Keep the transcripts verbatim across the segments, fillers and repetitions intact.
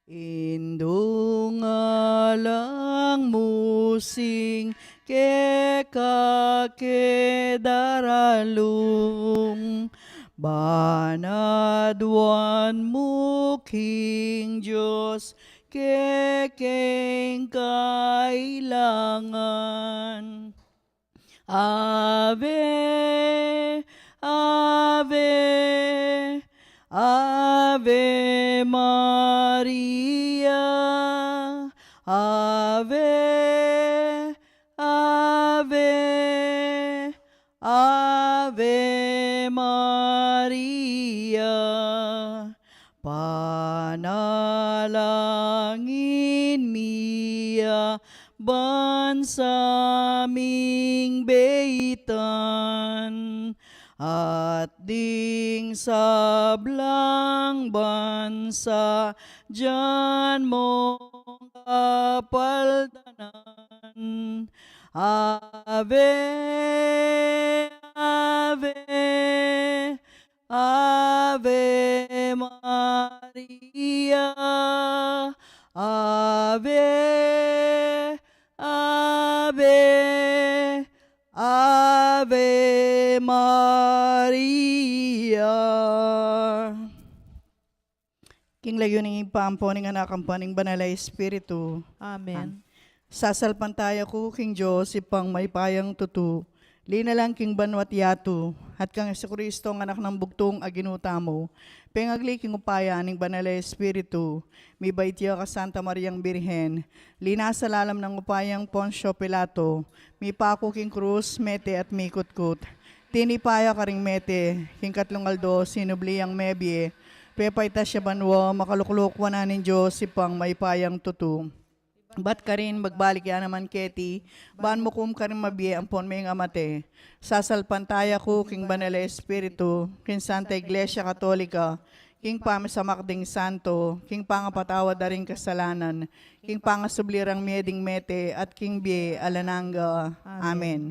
Indu, ngalang mu sing keka ke daralung, ban aduan mu king Dios kekeng kailangan. Ave, Ave, Ave Maria. Ave, Ave, Ave Maria. Panalangin mi ya ban sa ming beitan, at ding sablang bansa dian mong kapaldanan. Ave, Ave, Ave Maria. Ave, Ave, Ave Maria. King lagyu ning Ibpa, ampo ning Anak, ampo ning Banal a Espiritu. Amen. Amen. Sasalpantaya ku king Dios, Ibpang mayupayang tutu, linalang king banua't yatu, at kang Jesucristo, ang Anak nang bugtung a Ginu tamu, pengagli king upaya ning Banal a Espiritu, mibait ya kang Santa Mariang Birhen, linasa lalam nang upayang Poncio Pilato, mipaku king krus, mete at mikutkut. Tinipa ya karing mete, king katlung aldo sinubli yang mebie, pepaitas ya banua, makalukluk wanan ning Dios, Ibpang mayupayang tutu. Ibat karin magbalik ya naman keti, ban mukum karing mabie ampon mengamate. Sasalpantaya ku king Banal a Espiritu, king Santa Iglesia Katolika, king pamisamak ding santo, king pangapatawad da ring kasalanan, king pangasubli rang mie ding mete, at king bie alang angga. Amen. Amen.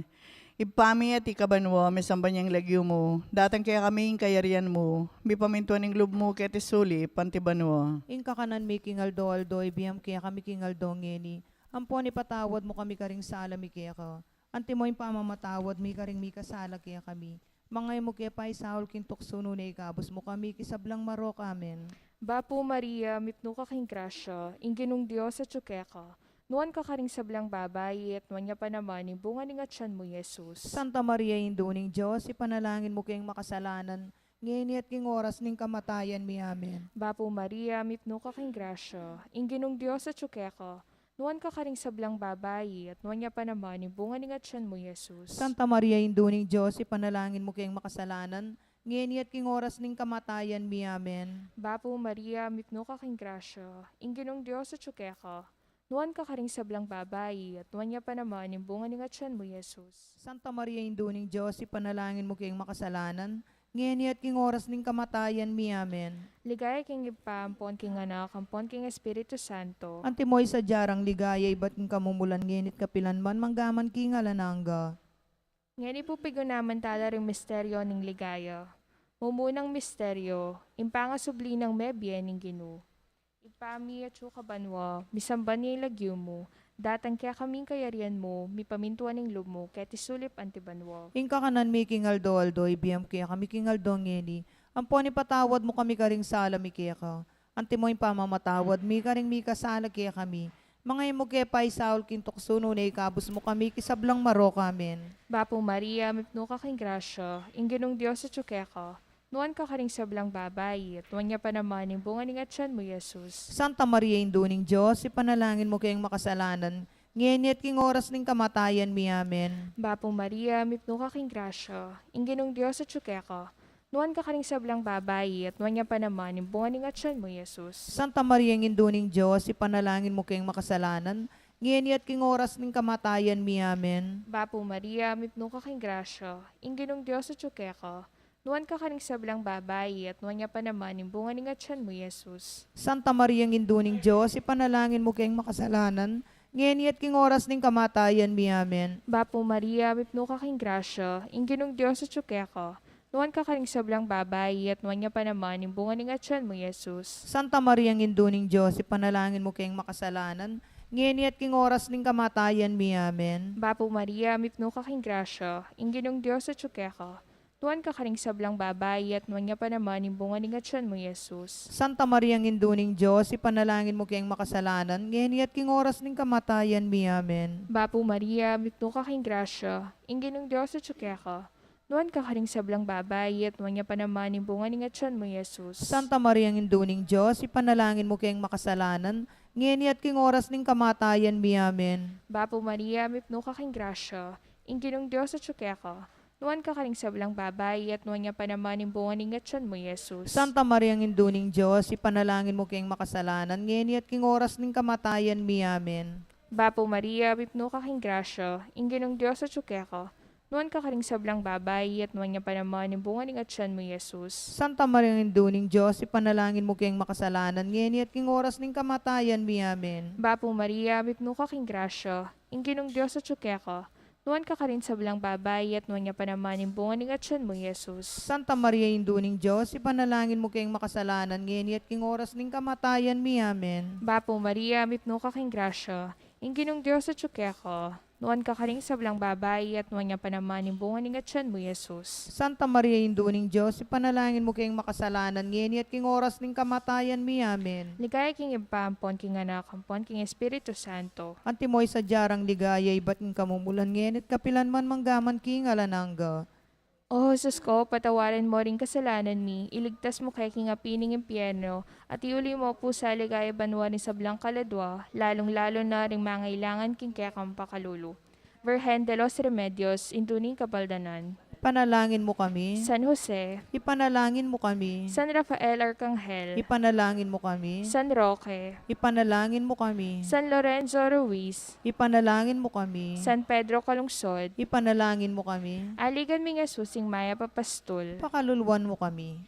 Ibpa mi, atiu ka banua, misamban ya ing lagyu mu, datang kekami ing kayarian mu, mipamintuan ing lub mu keti sulip anti banua. Ing kakanan mi king aldo-aldo ibie mu kekami king aldo ngeni, ampon ipatawad mu kami karing sala mi keka, antimo ing pamamatawad mi karing mikasala kekami. Manga e mu ke paisaul king tuksu, nune ikabus mu kami king sablang marok. Amen. Bapu Maria, mipnu ka king grasya, ing Ginung Dios atyu keka. Nuan ka karing sablang babai, at nuan ya pa naman ing bunga ning atyan mu, Jesus. Santa Maria, Indu ning Dios, ipanalangin mu keng makasalanan, ngeni at king oras ning kamatayan mi. Amen. Bapu Maria, mipnu ka king grasya, ing Ginung Dios atyu keka. Nuan ka karing sablang babai, at nuan ya pa naman ing bunga ning atyan mu, Jesus. Santa Maria, Indu ning Dios, ipanalangin mu keng makasalanan, ngeni at king oras ning kamatayan mi. Amen. Bapu Maria, mipnu ka king grasya, ing Ginung Dios atyu keka. Nuan ka karing sablang babai, at nuan ya pa naman ing bunga ning atyan mu, Jesus. Santa Maria, Indu ning Dios, ipanalangin mu keng makasalanan, ngeni at king oras ning kamatayan mi. Amen. Ligaya king Ibpa, ampon king Anak, ampon king Espiritu Santo. Antimo ing sadya rang ligaya ibat king kamumulan, ngeni at kapilan man, manggaman king alang angga. Ngeni pu pigunaman tala ring misteryo ning ligaya. Mumunang misteryo, ing pangasubli nang mebie ning Ginu. Ibpa mi atyu ka banua, misamban ya ing lagyu mu, datang kekami ing kayarian mu, mipamintuan ing lub mu keti sulip anti banua. Ing kakanan mi king aldo-aldo ibie mu kekami king aldo ngeni, ampon ipatawad mu kami karing sala mi keka, antimo ing pamamatawad mi karing mikasala kekami. Manga e mu ke paisaul king tuksu, nune ikabus mu kami king sablang marok. Amen. Bapu Maria, mipnu ka king grasya, ing Ginung Dios atyu keka. Nuan ka karing sablang babai, at nuan ya pa naman ing bunga ning atyan mu, Jesus. Santa Maria, Indu ning Dios, ipanalangin mu keng makasalanan, ngeni at king oras ning kamatayan mi. Amen. Bapu Maria, mipnu ka king grasya, ing Ginung Dios atyu keka. Nuan ka karing sablang babai, at nuan ya pa naman ing bunga ning atyan mu, Jesus. Santa Maria, Indu ning Dios, ipanalangin mu keng makasalanan, ngeni at king oras ning kamatayan mi. Amen. Bapu Maria, mipnu ka king grasya, ing Ginung Dios atyu keka. Nuan ka karing sablang babai, at nuan ya pa naman ing bunga ning atyan mu, Jesus. Santa Maria, Indu ning Dios, ipanalangin mu keng makasalanan, ngeni at king oras ning kamatayan mi. Amen. Bapu Maria, mipnu ka king grasya, ing Ginung Dios atyu keka. Nuan ka karing sablang babai, at nuan ya pa naman ing bunga ning atian mu, Jesus. Santa Maria, Indu ning Dios, ipanalangin mu keng makasalanan, ngeni at king oras ning kamatayan mi. Amen. Bapu Maria, mipnu ka king grasya, ing Ginung Dios atyu keka. Nuan ka karing sablang babai, at nuan ya pa naman ing bunga ning atian mu, Jesus. Santa Maria, Indu ning Dios, ipanalangin mu keng makasalanan, ngeni at king oras ning kamatayan mi. Amen. Bapu Maria, mipnu ka king grasya, ing Ginung Dios atyu keka. Nuan ka karing sablang babai, at nuan ya pa naman ing bunga ning atian mu, Jesus. Santa Maria, Indu ning Dios, ipanalangin mu keng makasalanan, ngeni at king oras ning kamatayan mi. Amen. Bapu Maria, mipnu ka king grasya, ing Ginung Dios atyu keka. Nuan ka karing sablang babai, at nuan ya pa naman ing bunga ning atian mu, Jesus. Santa Maria, Indu ning Dios, ipanalangin mu keng makasalanan, ngeni at king oras ning kamatayan mi. Amen. Bapu Maria, mipnu ka king grasya, ing Ginung Dios atyu keka. Nuan ka karing sablang babai, at nuan ya pa naman ing bunga ning atian mu, Jesus. Santa Maria, Indu ning Dios, ipanalangin mu keng makasalanan, ngeni at king oras ning kamatayan mi. Amen. Bapu Maria, mipnu ka king grasya, ing Ginung Dios atyu keka. Nuan ka karing sablang babai, at nuan ya pa naman ing bunga ning atian mu, Jesus. Santa Maria, Indu ning Dios, ipanalangin mu keng makasalanan, ngeni at king oras ning kamatayan mi. Amen. Bapu Maria, mipnu ka king grasya, ing Ginung Dios atyu keka. Nuan ka karing sablang babai, at nuan ya pa naman ing bunga ning atian mu, Jesus. Santa Maria, Indu ning Dios, ipanalangin mu keng makasalanan, ngeni at king oras ning kamatayan mi. Amen. Ligaya king Ibpa, ampon king Anak, ampon king Espiritu Santo. Antimo ing sadya rang ligaya, ibat king kamumulan, ngeni at kapilan man, mangga man king alang angga. O Jesus ko, patawaran mo ring kasalanan mi, iligtas mu kami king api ning impyerno, at iuli mu pu sa ligaya banua ring sablang kaladua, lalung-lalu na ring mangailangan king kekang pakalulu. Virgen de los Remedios, Indu ning Kapaldanan. Ipanalangin mu kami. San Jose. Ipanalangin mu kami. San Rafael Arcangel. Ipanalangin mu kami. San Roque. Ipanalangin mu kami. San Lorenzo Ruiz. Ipanalangin mu kami. San Pedro Calungsod. Ipanalangin mu kami. Aligan ming Jesus, ing mayap a pastul. Pakaluluan mu kami.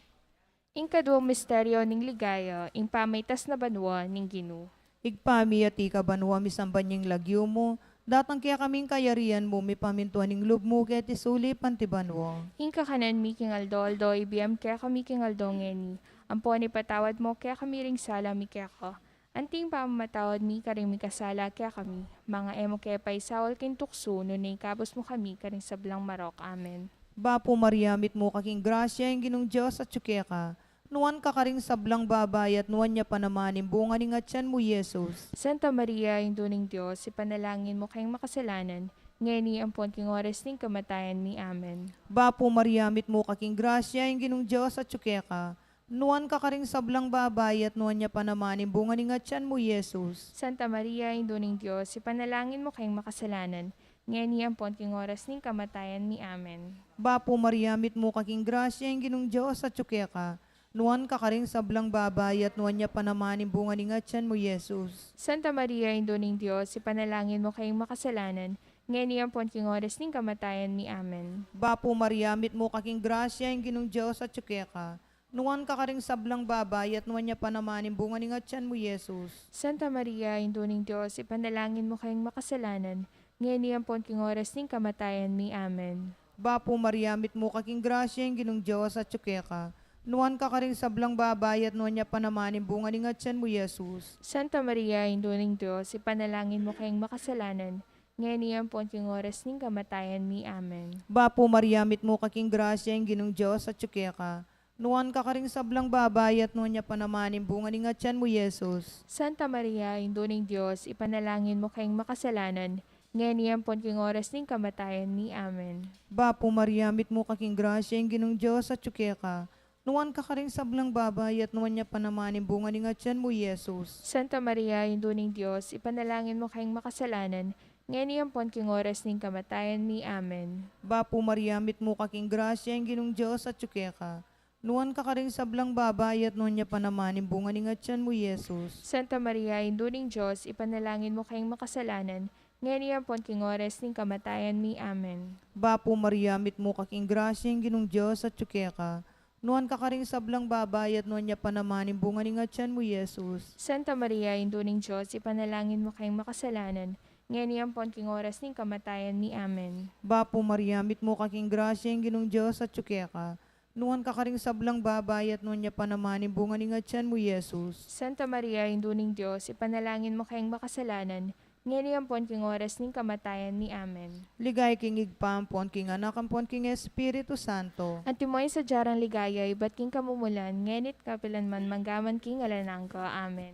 Ing kaduang misteryo ning ligaya, ing pamaitas na banua ning Ginu. Ibpa mi, atiu ka banua, misamban ya ing lagyu mu, datang kekami ing kayarian mu, mipamintuan ing lub mu keti sulip anti banua. Ing kakanan mi king aldo-aldo, ibie mu kekami king aldo ngeni, ampon ipatawad mu kekami ring sala mi keka, anti ing pamamatawad mi karing mikasala kekami, manga e mu ke paisaul king tuksu, nune ikabus mu kami karing sablang marok. Amen. Bapu Maria, mitmu ka king grasya, ing Ginung Dios atyu keka. Nuan ka karing sablang babai, at nuan ya pa naman ing bunga ning atian mu, Jesus. Santa Maria, Indu ning Dios, ipanalangin mu keng makasalanan, ngeni ampon king oras ning kamatayan mi. Amen. Bapu Maria, mitmu ka king grasya, ing Ginung Dios atyu keka. Nuan ka karing sablang babai, at nuan ya pa naman ing bunga ning atian mu, Jesus. Santa Maria, Indu ning Dios, ipanalangin mu keng makasalanan, ngeni ampon king oras ning kamatayan mi. Amen. Bapu Maria, mitmu ka king grasya, ing Ginung Dios atyu keka. Nuan ka karing sablang babai, at nuan ya pa naman ing bunga ning atian mu, Jesus. Santa Maria, Indu ning Dios, ipanalangin mu keng makasalanan, ngeni ampon king oras ning kamatayan mi. Amen. Bapu Maria, mitmu ka king grasya, ing Ginung Dios atyu keka. Nuan ka karing sablang babai, at nuan ya pa naman ing bunga ning atian mu, Jesus. Santa Maria, Indu ning Dios, ipanalangin mu keng makasalanan, ngeni ampon king oras ning kamatayan mi. Amen. Bapu Maria, mitmu ka king grasya, ing Ginung Dios atyu keka. Nuan ka karing sablang babai, at nuan ya pa naman ing bunga ning atian mu, Jesus. Santa Maria, Indu ning Dios, ipanalangin mu keng makasalanan, ngeni ampon king oras ning kamatayan mi. Amen. Bapu Maria, mitmu ka king grasya, ing Ginung Dios atyu keka. Nuan ka karing sablang babai, at nuan ya pa naman ing bunga ning atian mu, Jesus. Santa Maria, Indu ning Dios, ipanalangin mu keng makasalanan, ngeni ampon king oras ning kamatayan mi. Amen. Bapu Maria, mitmu ka king grasya, ing Ginung Dios atyu keka. Nuan ka karing sablang babai, at nuan ya pa naman ing bunga ning atian mu, Jesus. Santa Maria, Indu ning Dios, ipanalangin mu keng makasalanan, ngeni ampon king oras ning kamatayan mi. Amen. Bapu Maria, mitmu ka king grasya, ing Ginung Dios atyu keka. Nuan ka karing sablang babai, at nuan ya pa naman ing bunga ning atian mu, Jesus. Santa Maria, Indu ning Dios, ipanalangin mu keng makasalanan, ngeni ampon king oras ning kamatayan mi. Amen. Bapu Maria, mitmu ka king grasya, ing Ginung Dios atyu keka. Nuan ka karing sablang babai, at nuan ya pa naman ing bunga ning atian mu, Jesus. Santa Maria, Indu ning Dios, ipanalangin mu keng makasalanan, ngeni ampon king oras ning kamatayan mi. Amen. Bapu Maria, mitmu ka king grasya, ing Ginung Dios atyu keka. Nuan ka karing sablang babai, at nuan ya pa naman ing bunga ning atian mu, Jesus. Santa Maria, Indu ning Dios, ipanalangin mu keng makasalanan, ngeni ampon king oras ning kamatayan mi. Amen. Ligaya king Ibpa, ampon king Anak, ampon king Espiritu Santo. Antimo ing sadya rang ligaya ibat king kamumulan, ngeni't kapilan man, manggaman king alang angga. Amen.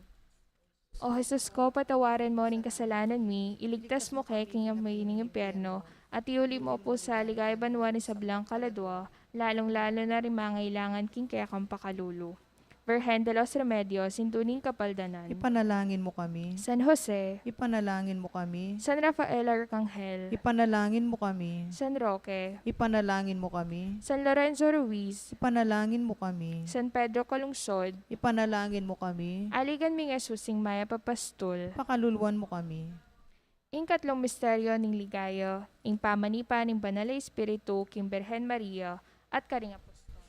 O Jesus ko, patawaran mo ring kasalanan mi, iligtas mo ke king api ning impyerno, at iuli mo pu sa ligaya banua ring sablang kaladua, lalung-lalu na ring mangailangan king kekang pakalulu. Virgen de los Remedios, Indu ning Kapaldanan. Ipanalangin mo kami. San Jose. Ipanalangin mo kami. San Rafael Arcangel. Ipanalangin mo kami. San Roque. Ipanalangin mo kami. San Lorenzo Ruiz. Ipanalangin mo kami. San Pedro Calungsod. Ipanalangin mo kami. Aligan ming Jesus, ing mayap a pastul. Pakaluluan mo kami. Ing katlung misteryo ning ligaya, ing pamanipa ning Banal a Espiritu king Birhen Maria at karing apostol.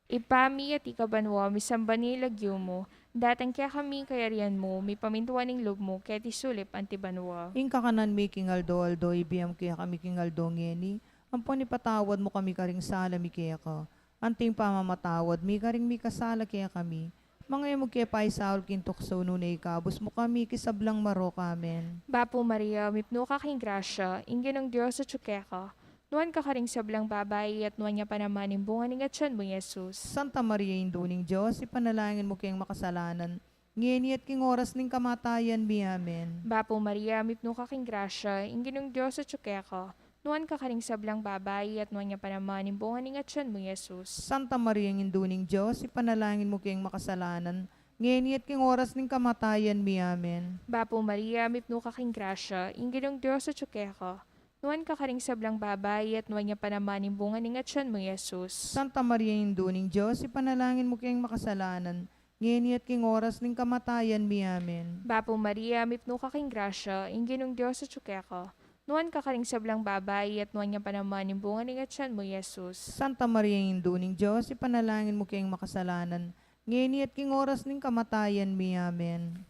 Ibpa mi, atiu ka banua, misamban ya ing lagyu mu, datang kekami ing kayarian mu, mipamintuan ing lub mu keti sulip anti banua. Ing kakanan mi king aldo-aldo ibie mu kekami king aldo ngeni, ampon ipatawad mu kami karing sala mi keka, anti ing pamamatawad mi karing mikasala kekami. Manga e mu ke paisaul king tuksu, nune ikabus mu kami king sablang marok. Amen. Bapu Maria, mipnu ka king grasya, ing Ginung Dios atyu keka. Nuan ka karing sablang babai, at nuan ya pa naman ing bunga ning atian mu, Jesus. Santa Maria, Indu ning Dios, ipanalangin mu keng makasalanan, ngeni at king oras ning kamatayan mi. Amen. Bapu Maria, mipnu ka king grasya, ing Ginung Dios atyu keka. Nuan ka karing sablang babai, at nuan ya pa naman ing bunga ning atian mu, Jesus. Santa Maria, Indu ning Dios, ipanalangin mu keng makasalanan, ngeni at king oras ning kamatayan mi. Amen. Bapu Maria, mipnu ka king grasya, ing Ginung Dios atyu keka. Nuan ka karing sablang babai, at nuan ya pa naman ing bunga ning atian mu, Jesus. Santa Maria, Indu ning Dios, ipanalangin mu keng makasalanan, ngeni at king oras ning kamatayan mi. Amen. Bapu Maria, mipnu ka king grasya, ing Ginung Dios atyu keka. Nuan ka karing sablang babai, at nuan ya pa naman ing bunga ning atian mu, Jesus. Santa Maria, Indu ning Dios, ipanalangin mu keng makasalanan, ngeni at king oras ning kamatayan mi. Amen.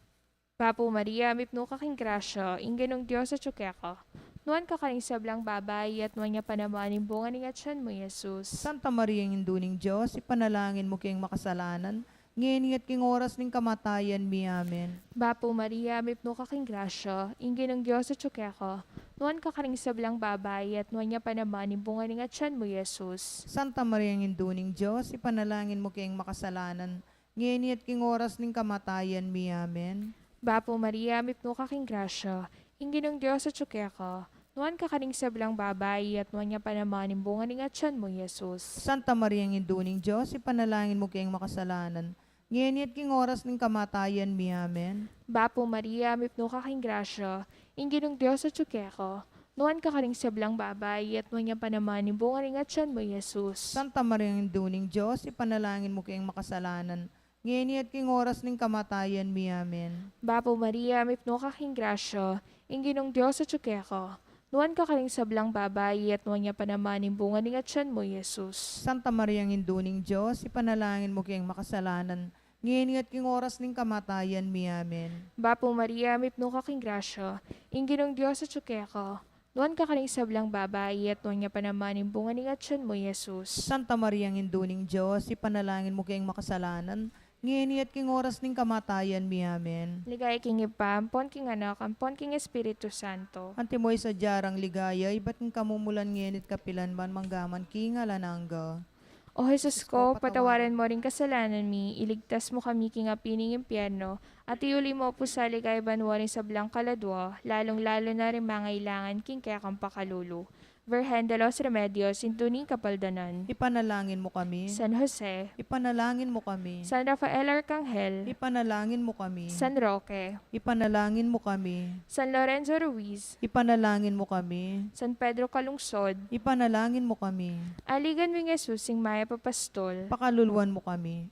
Bapu Maria, mipnu ka king grasya, ing Ginung Dios atyu keka. Nuan ka karing sablang babai, at nuan ya pa naman ing bunga ning atian mu, Jesus. Santa Maria, Indu ning Dios, ipanalangin mu keng makasalanan, ngeni at king oras ning kamatayan mi. Amen. Bapu Maria, mipnu ka king grasya, ing Ginung Dios atyu keka. Nuan ka karing sablang babai, at nuan ya pa naman ing bunga ning atian mu, Jesus. Santa Maria, Indu ning Dios, ipanalangin mu keng makasalanan, ngeni at king oras ning kamatayan mi. Amen. Bapu Maria, mipnu ka king grasya, ing Ginung Dios atyu keka. Nuan ka karing sablang babai, at nuan ya pa naman ing bunga ning atian mu, Jesus. Santa Maria, Indu ning Dios, ipanalangin mu keng makasalanan, ngeni at king oras ning kamatayan mi. Amen. Bapu Maria, mipnu ka king grasya, ing Ginung Dios atyu keka. Nuan ka karing sablang babai, at nuan ya pa naman ing bunga ning atian mu, Jesus. Santa Maria, Indu ning Dios, ipanalangin mu keng makasalanan, ngeni at king oras ning kamatayan mi. Amen. Bapu Maria, mipnu ka king grasya, ing Ginung Dios atyu keka. Nuan ka karing sablang babai, at nuan ya pa naman ing bunga ning atian mu, Jesus. Santa Maria, Indu ning Dios, ipanalangin mu keng makasalanan, ngeni at king oras ning kamatayan mi. Amen. Bapu Maria, mipnu ka king grasya, ing Ginung Dios atyu keka. Nuan ka karing sablang babai, at nuan ya pa naman ing bunga ning atian mu, Jesus. Santa Maria, Indu ning Dios, ipanalangin mu keng makasalanan, ngeni at king oras ning kamatayan mi. Amen. Ligaya king Ibpa, ampon king Anak, ampon king Espiritu Santo. Antimo ing sadya rang ligaya ibat king kamumulan, ngeni at kapilan man, manggaman king alang angga. O Jesus ko, patawaran mo ring kasalanan mi, iligtas mo kami king api ning impyerno, at iuli mo pu sa ligaya banua ring sablang kaladua, lalung-lalu na ring mangailangan king kekang pakalulu. Virgen de los Remedios, Indu ning Kapaldanan. Ipanalangin mo kami. San Jose. Ipanalangin mo kami. San Rafael Arcangel. Ipanalangin mo kami. San Roque. Ipanalangin mo kami. San Lorenzo Ruiz. Ipanalangin mo kami. San Pedro Calungsod. Ipanalangin mo kami. Aligan ming Jesus, ing mayap a pastul. Pakaluluan mo kami.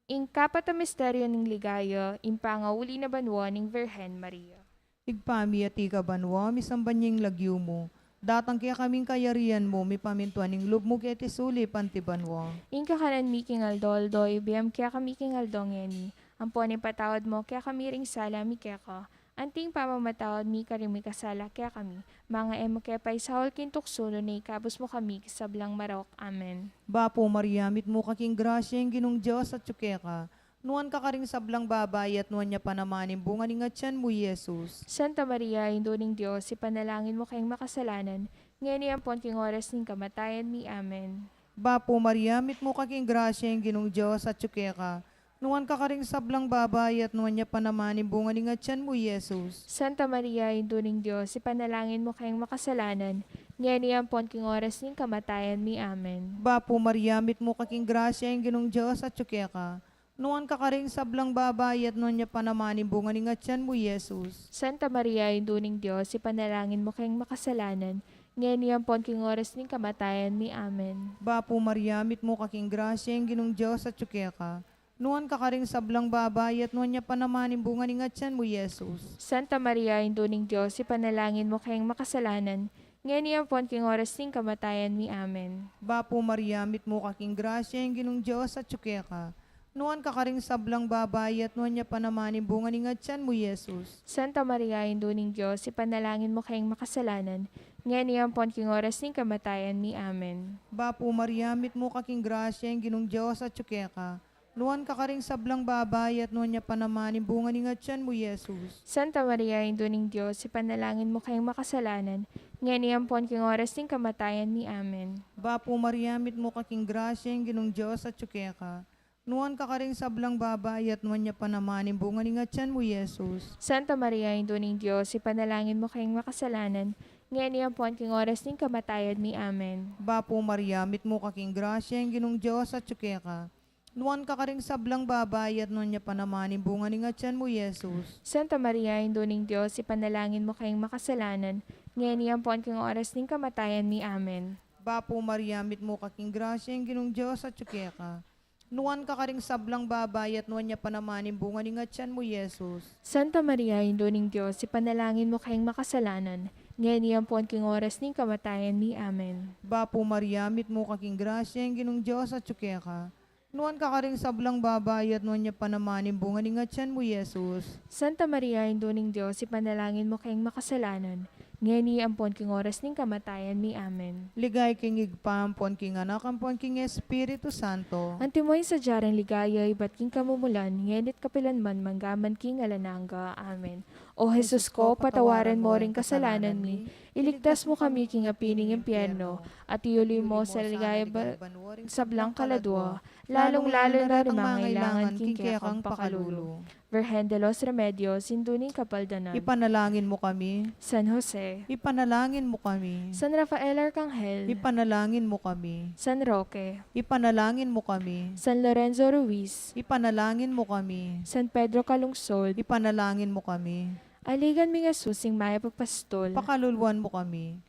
Ing kapat a misteryo ning ligaya, ing pangauli na banua ning Virgen Maria. Ibpa mi, atiu ka banua, misamban ya ing lagyu mu. Datang kekami ing kayarian mu, mipamintuan ing lub mu keti sulip anti banua. Ing kakanan mi king aldo-aldo, ibie mu kekami king aldo ngeni. Ampon ipatawad mo kekami ring sala mi keka, Anting pamamatawad mi karing mikasala kekami, manga e mu ke paisaul king tuksu, nune ikabus mu kami king sablang marok. Amen. Bapu Maria, mitmu ka king grasya, ing Ginung Dios atyu keka. Nuan ka karing sablang babai, at nuan ya pa naman ing bunga ning atyan mu, i Jesus. Santa Maria, Indu ning Dios, ipanalangin mu keng makasalanan, ngeni ampon king oras ning kamatayan mi. Amen. Bapu Maria, mitmu ka king grasya, ing Ginung Dios atyu keka. Nuan ka karing sablang babai, at nuan ya pa naman ing bunga ning atyan mu, i Jesus. Santa Maria, Indu ning Dios, ipanalangin mu keng makasalanan, ngeni ampon king oras ning kamatayan mi. Amen. Bapu Maria, mitmu ka king grasya, ing Ginung Dios atyu keka. Nuan ka karing sablang babai, at nuan ya pa naman ing bunga ning atyan mu, i Jesus. Santa Maria, Indu ning Dios, ipanalangin mu keng makasalanan, ngeni ampon king oras ning kamatayan mi. Amen. Bapu Maria, mitmu ka king grasya, ing Ginung Dios atyu keka. Nuan ka karing sablang babai, at nuan ya pa naman ing bunga ning atyan mu, i Jesus. Santa Maria, Indu ning Dios, ipanalangin mu keng makasalanan, ngeni ampon king oras ning kamatayan mi. Amen. Bapu Maria, mitmu ka king grasya, ing Ginung Dios atyu keka. Nuan ka karing sablang babai, at nuan ya pa naman ing bunga ning atyan mu, i Jesus. Santa Maria, Indu ning Dios, ipanalangin mu keng makasalanan, ngeni ampon king oras ning kamatayan mi. Amen. Bapu Maria, mitmu ka king grasya, ing Ginung Dios atyu keka. Nuan ka karing sablang babai, at nuan ya pa naman ing bunga ning atyan mu, i Jesus. Santa Maria, Indu ning Dios, ipanalangin mu keng makasalanan, ngeni ampon king oras ning kamatayan mi. Amen. Bapu Maria, mitmu ka king grasya, ing Ginung Dios atyu keka. Nuan ka karing sablang babai, at nuan ya pa naman ing bunga ning atyan mu, i Jesus. Santa Maria, Indu ning Dios, ipanalangin mu keng makasalanan, ngeni ampon king oras ning kamatayan mi. Amen. Bapu Maria, mitmu ka king grasya, ing Ginung Dios atyu keka. Nuan ka karing sablang babai, at nuan ya pa naman ing bunga ning atyan mu, i Jesus. Santa Maria, Indu ning Dios, ipanalangin mu keng makasalanan, ngeni ampon king oras ning kamatayan mi. Amen. Bapu Maria, mitmu ka king grasya, ing Ginung Dios atyu keka. Nuan ka karing sablang babai, at nuan ya pa naman ing bunga ning atyan mu, i Jesus. Santa Maria, Indu ning Dios, ipanalangin mu keng makasalanan, ngeni ampon king oras ning kamatayan mi. Amen. Bapu Maria, mitmu ka king grasya, ing Ginung Dios atyu keka. Nuan ka karing sablang babai, at nuan ya pa naman ing bunga ning atyan mu, i Jesus. Santa Maria, Indu ning Dios, ipanalangin mu keng makasalanan, ngeni ampon king oras ning kamatayan mi. Amen. Ligaya king Ibpa, ampon king Anak, ampon king Espiritu Santo. Antimo ing sadya rang ligaya ibat king kamumulan, ngeni't kapilan man, mangga man king alang angga. Amen. O Jesus ko, patawaran mo ring kasalanan mi, iligtas mu kami king api ning impyerno, at iuli mo sa ligaya ba-, sablang kaladua, lalung-lalu na ring mangailangan king kekang pakalulu. Virgen de los Remedios, Indu ning Kapaldanan. Ipanalangin mu kami. San Jose. Ipanalangin mu kami. San Rafael Arcangel. Ipanalangin mu kami. San Roque. Ipanalangin mu kami. San Lorenzo Ruiz. Ipanalangin mu kami. San Pedro Calungsod. Ipanalangin mu kami. Aligan ming Jesus, ing mayap a pastol. Pakaluluan mu kami.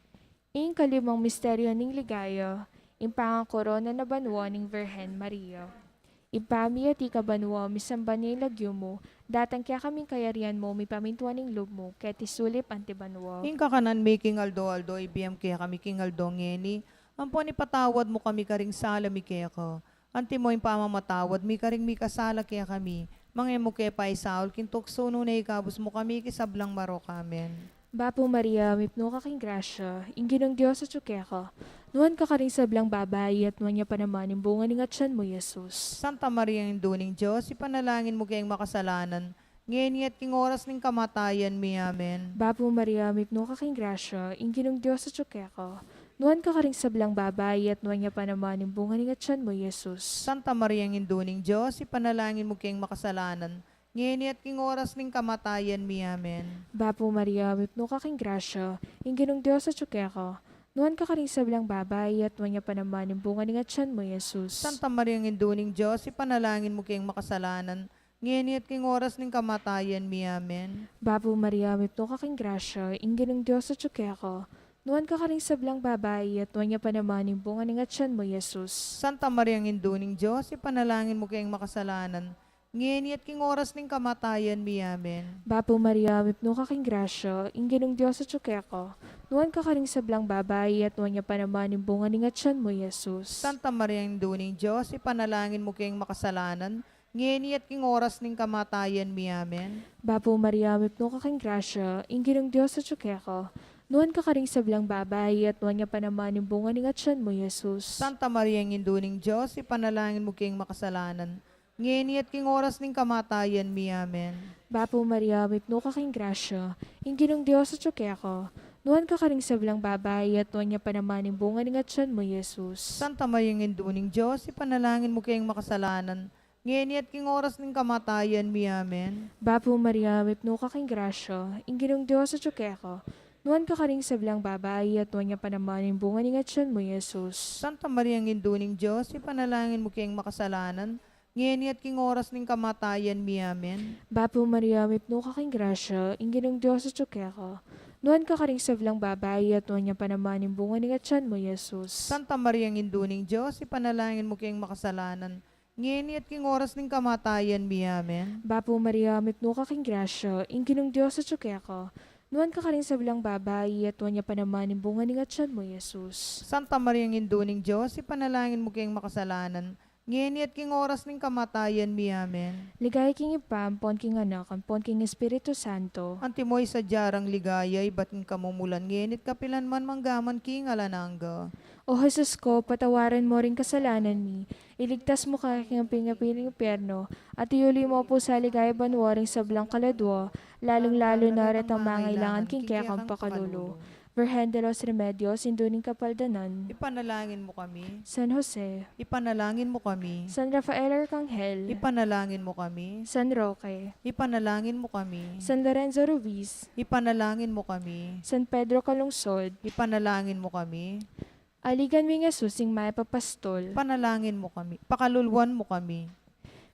Ing kalimang misteryo ning ligaya, ing pangakorona na banua ning Virgen Maria. Ibpa mi, atiu ka banua, misamban ya ing lagyu mu, datang kekami ing kayarian mu, mipamintuan ing lub mu, keti sulip anti banua. Ing kakanan mi king aldo-aldo, ibie mu kekami king aldo ngeni, ampon ipatawad mu kami karing sala mi keka, antimo ing pamamatawad mi karing mikasala kekami. Manga e mu ke paisaul king tuksu, nune ikabus mu kami king sablang marok. Amen. Bapu Maria, mipnu ka king grasya, ing Ginung Dios atyu keka. Nuan ka karing sablang babai, at nuan ya pa naman ing bunga ning atyan mu, i Jesus. Santa Maria, Indu ning Dios, ipanalangin mu keng makasalanan, ngeni at king oras ning kamatayan mi. Amen. Bapu Maria, mipnu ka king grasya, ing Ginung Dios atyu keka. Nuan ka karing sablang babai, at nuan ya pa naman ing bunga ning atyan mu, i Jesus. Santa Maria, Indu ning Dios, ipanalangin mu keng makasalanan, ngeni at king oras ning kamatayan mi. Amen. Bapu Maria, mipnu ka king grasya, ing Ginung Dios atyu keka. Nuan ka karing sablang babai, at nuan ya pa naman ing bunga ning atyan mu, i Jesus. Santa Maria, Indu ning Dios, ipanalangin mu keng makasalanan, ngeni at king oras ning kamatayan mi. Amen. Bapu Maria, mipnu ka king grasya, ing Ginung Dios atyu keka. Nuan ka karing sablang babai, at nuan ya pa naman ing bunga ning atyan mu, i Jesus. Santa Maria, Indu ning Dios, ipanalangin mu keng makasalanan, ngeni at king oras ning kamatayan mi. Amen. Bapu Maria, mipnu ka king grasya, ing Ginung Dios atyu keka. Nuan ka karing sablang babai, at nuan ya pa naman ing bunga ning atyan mu, i Jesus. Santa Maria, Indu ning Dios, ipanalangin mu keng makasalanan, ngeni at king oras ning kamatayan mi. Amen. Bapu Maria, mipnu ka king grasya, ing Ginung Dios atyu keka. Nuan ka karing sablang babai, at nuan ya pa naman ing bunga ning atyan mu, Jesus. Santa Maria, Indu ning Dios, ipanalangin mu keng makasalanan, ngeni at king oras ning kamatayan mi. Amen. Bapu Maria, mipnu ka king grasya, ing Ginung Dios atyu keka. Nuan ka karing sablang babai, at nuan ya pa naman ing bunga ning atyan mu, Jesus. Santa Maria, Indu ning Dios, ipanalangin mu keng makasalanan, ngeni at king oras ning kamatayan mi. Amen. Bapu Maria, mipnu ka king grasya, ing Ginung Dios atyu keka. Nuan ka karing sablang babai, at nuan ya pa naman ing bunga ning atyan mu, Jesus. Santa Maria, Indu ning Dios, ipanalangin mu keng makasalanan, ngeni at king oras ning kamatayan mi. Amen. Bapu Maria, mipnu ka king grasya, ing Ginung Dios atyu keka. Nuan ka karing sablang babai, at nuan ya pa naman ing bunga ning atyan mu, Jesus. Santa Maria, Indu ning Dios, ipanalangin mu keng makasalanan, ngeni at king oras ning kamatayan mi. Amen. Bapu Maria, mipnu ka king grasya, ing Ginung Dios atyu keka. Nuan ka karing sablang babai, at nuan ya pa naman ing bunga ning atyan mu, Jesus. Santa Maria, Indu ning Dios, ipanalangin mu keng makasalanan, ngeni at king oras ning kamatayan mi. Amen. Ligaya king Ibpa, ampon king Anak, ampon king Espiritu Santo. Antimo ing sadya rang ligaya, ibat king kamumulan, ngeni at kapilan man, mangga man king alang angga. O Jesus ko, patawaran mu ring kasalanan mi, iligtas mu kami king api ning impyerno, at iyuli mu pu sa ligaya banua ring sablang kaladua, lalung-lalu na retang mangailangan king kekang pakalulu. Virgen de los Remedios, Indu ning Kapaldanan. Ipanalangin mu kami. San Jose. Ipanalangin mu kami. San Rafael Arcangel. Ipanalangin mu kami. San Roque. Ipanalangin mu kami. San Lorenzo Ruiz. Ipanalangin mu kami. San Pedro Calungsod. Ipanalangin mu kami. Aligan ming Jesus, ing mayap a pastol. Ipanalangin mu kami. Pakaluluan mu kami.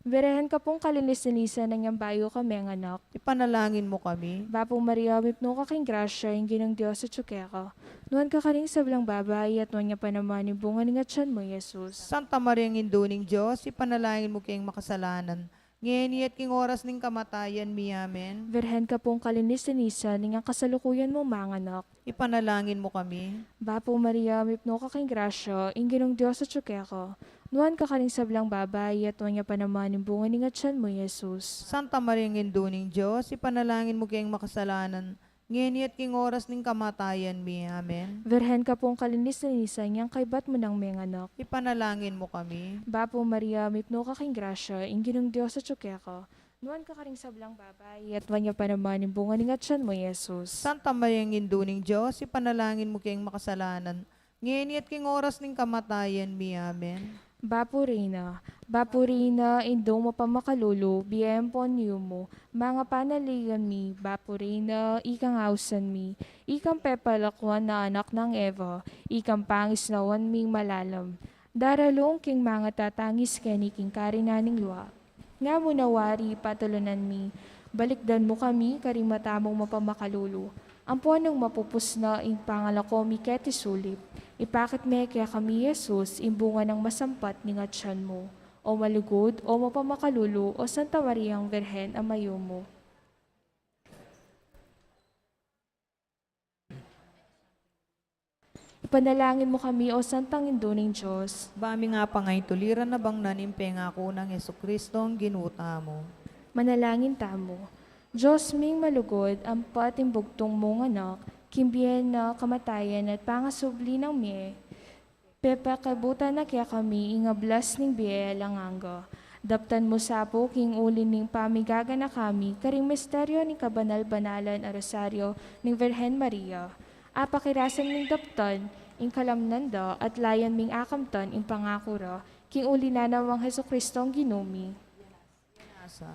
Virgen ka pung kalinis-linisan nang yang bayu ka menganak. Ipanalangin mu kami. Bapu Maria, mipnu ka king grasya, ing Ginung Dios atyu keka. Nuan ka karing sablang babai, at nuan ya pa naman ing bunga ning atyan mu, Jesus. Santa Maria, Indu ning Dios, ipanalangin mu keng makasalanan, ngeni at king oras ning kamatayan mi. Amen. Virgen ka pung kalinis-linisan nang yang kasalukuyan mung manganak. Ipanalangin mu kami. Bapu Maria, mipnu ka king grasya, ing Ginung Dios atyu keka. Nuan ka karing sablang babai, at nuan ya pa naman ing bunga ning atyan mu, Jesus. Santa Maria, Indu ning Dios, ipanalangin mu keng makasalanan, ngeni at king oras ning kamatayan mi. Amen. Virgen ka pung kalinis-linisan nang kaybat mu nang menganak. Ipanalangin mu kami. Bapu Maria, mipnu ka king grasya, ing Ginung Dios atyu keka. Nuan ka karing sablang babai, at nuan ya pa naman ing bunga ning atyan mu, Jesus. Santa Maria, Indu ning Dios, ipanalangin mu keng makasalanan, ngeni at king oras ning kamatayan mi. Amen. Bapu Reyna, Bapu Reyna, Indung mapamakalulu, bie ampon yumu, manga panaligan mi, Bapu Reyna, ikang ausan mi, ikang pepalakuan a anak nang Eva, ikang pangisnawan ming malalam. Daralu king manga tatangis keni king karinan ning lua. Nga mu na wari patulunan mi, balikdan mu kami karing mata mung mapamakalulu, ampon nung mapupus na ing pangalako mi keti sulip, ipakit me kekami Jesus ing bunga nang masampat ning atyan mu. O malugud, o mapamakalulu, o Santa Mariang Virgen a mayumu. Ipanalangin mu kami, O Santang Indu ning Dios. Ba mi nga pangaituliran a bangnan ing pengaku nang Jesucristo a Ginu tamu. Manalangin tamu. Dios ming malugud, ampat ing bugtung mung Anak, king bie na, kamatayan at pangasubli nang mie, pepakiabutan na kekami ing ablas ning bie alang angga. Daptan mu sa pu king uli ning pamigaganaka mi karing misteryo ning kabanal-banalan a Rosario ning Virgen Maria. Apakirasan ming daptan ing kalamnan da at layan ming akamtan ing pangaku ra king uli na nang Jesucristo a Ginu mi.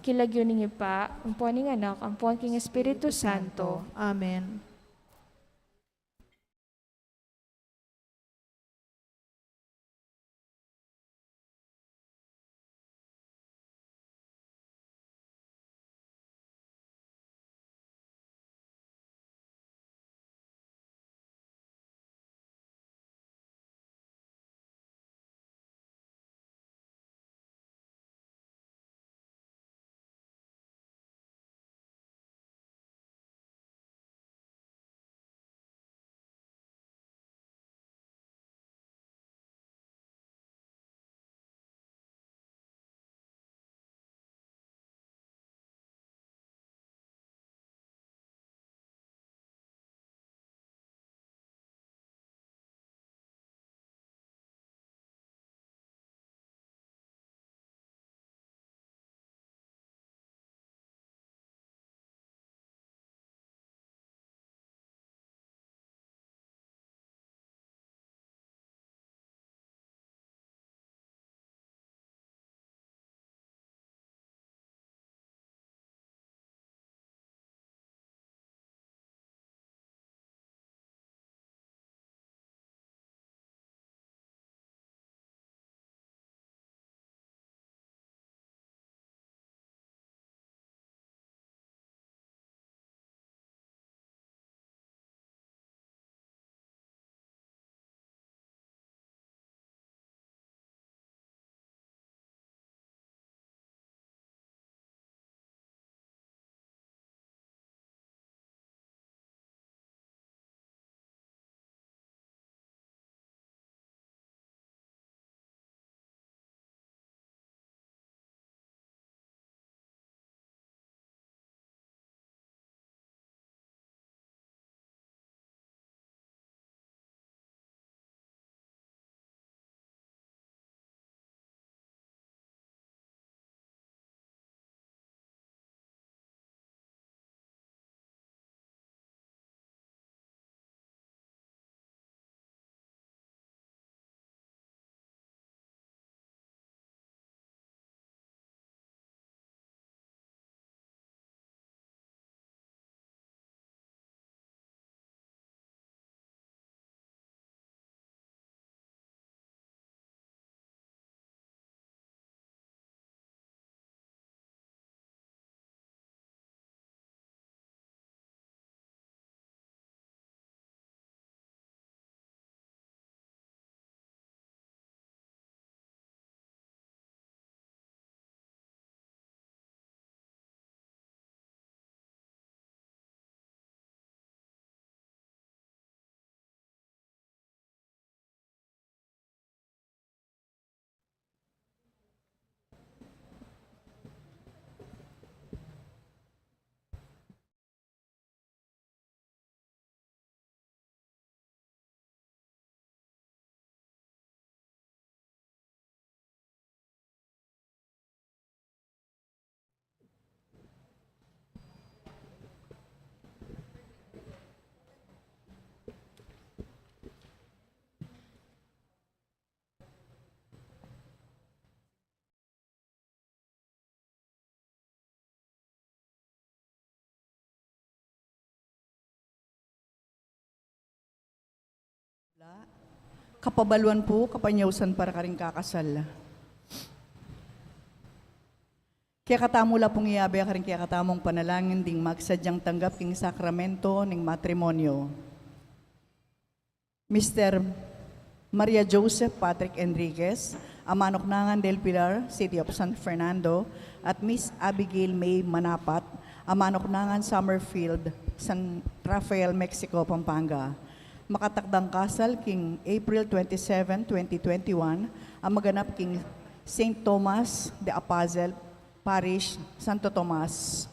King lagyu ning Ibpa, ampon ning Anak, ampon king Espiritu Santo. Amen. Kapabaluan pu, kapanyausan para karing kakasal. Kekatamu la pung iyabe karing kekatamung panalangin ding magsadyang tanggap king sakramento ning matrimonyo. Mister Maria Joseph Patrick Enriquez, a manuknangan del Pilar, City of San Fernando, at Miss Abigail May Manapat, a manuknangan Summerfield, San Rafael, Mexico, Pampanga. Makatakdang kasal king April twenty-seven, twenty twenty-one, a maganap king Saint Thomas the Apostle Parish, Santo Tomas,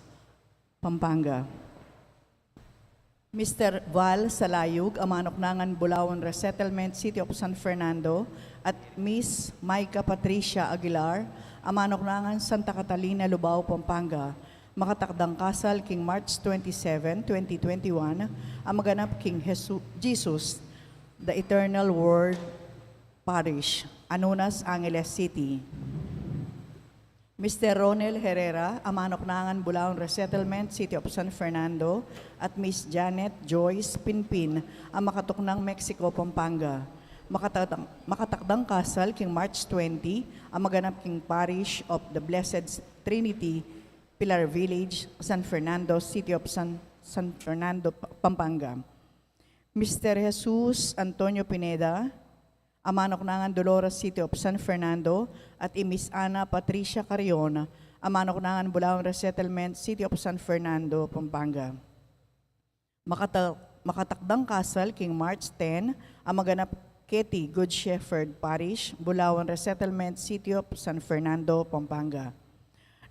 Pampanga. Mister Val Salayug, a manuknangan Bulawan Resettlement, City of San Fernando, at Miss Micah Patricia Aguilar, a manuknangan Santa Catalina, Lubao, Pampanga. Makatakdang kasal king March twenty-seven, twenty twenty-one, a maganap king Jesu-, Jesus, the Eternal Word Parish, Anunas, Angeles City. Mister Ronel Herrera, a manuknangan Bulawan Resettlement, City of San Fernando, at Miss Janet Joyce Pinpin, a makatuknang Mexico, Pampanga. Makatakdang, makatakdang kasal king March twenty, a maganap king Parish of the Blessed Trinity, Pilar Village, San Fernando, City of San, San Fernando, Pa-, Pampanga. Mister Jesus Antonio Pineda, a manuknangan Dolores, City of San Fernando, at i Miss Ana Patricia Carrion, a manuknangan Bulawan Resettlement, City of San Fernando, Pampanga. Makata-, makatakdang kasal king March ten, a maganap keti Good Shepherd Parish, Bulawan Resettlement, City of San Fernando, Pampanga.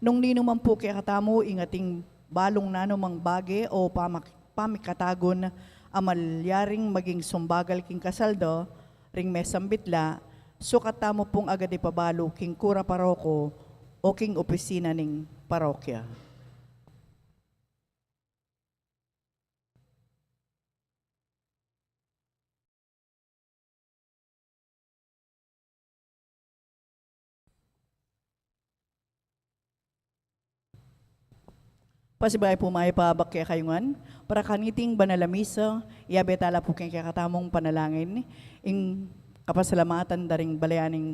Nung ninu man pu kekatamu ing ating balung nanumang bage o pamak-, pamikatagun a malyaring maging sumbagal king kasal da ring mesambit la, sukat tamu pung agad ipabalu king kura paroko o king opisina ning parokya. Pasibayu pu, mayap a abak kekayu ngan. Para kaniting banal a misa, iyabe tala pu king kekatamung panalangin ing kapasalamatan da ring balayan ning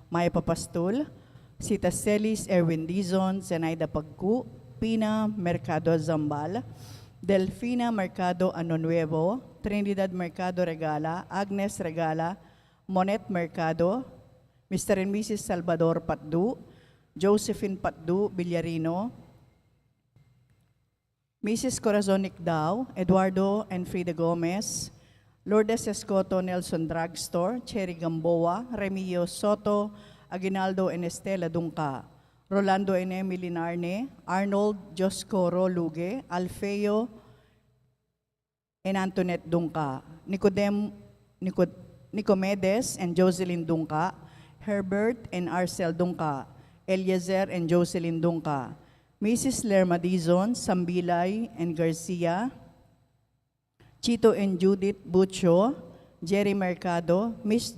mayap a pastul, Sita Celis Erwin Dizon, Zenaida Pagku, Pina Mercado Zambal, Delfina Mercado Ano Nuevo, Trinidad Mercado Regala, Agnes Regala, Monet Mercado, Mister and Missus Salvador Patdu, Josephine Patdu Villarino, Missus Corazon Nicdao, Eduardo and Frida Gomez, Lourdes Escoto, Nelson Drugstore, Cherry Gamboa, Remio Soto, Aguinaldo and Estela Dungca, Rolando and Emily Narne, Arnold Dioscoro Luge, Alfeo and Antoinette Dungca, Nicodem-, Nicod-, Nicomedes and Jocelyn Dungca, Herbert and Arcel Dungca, Eliezer and Jocelyn Dungca, Missus Lerma Dizon, Sambilay and Garcia, Chito and Judith Bucho, Jerry Mercado, Miss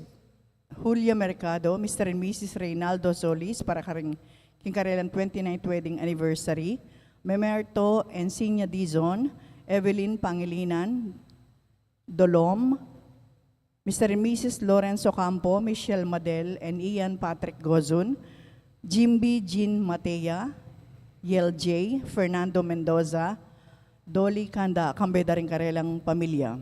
Julia Mercado, Mister and Missus Reynaldo Solis, para karing king karelang twenty-ninth wedding anniversary, Memerto and Sinya Dizon, Evelyn Pangilinan Dolom, Mister and Missus Lawrence Ocampo, Michelle Madel and Ian Patrick Gozun, Jimby Jean Matea, Yel J, Fernando Mendoza, Dolly Kanda, kambe da ring karelang pamilya.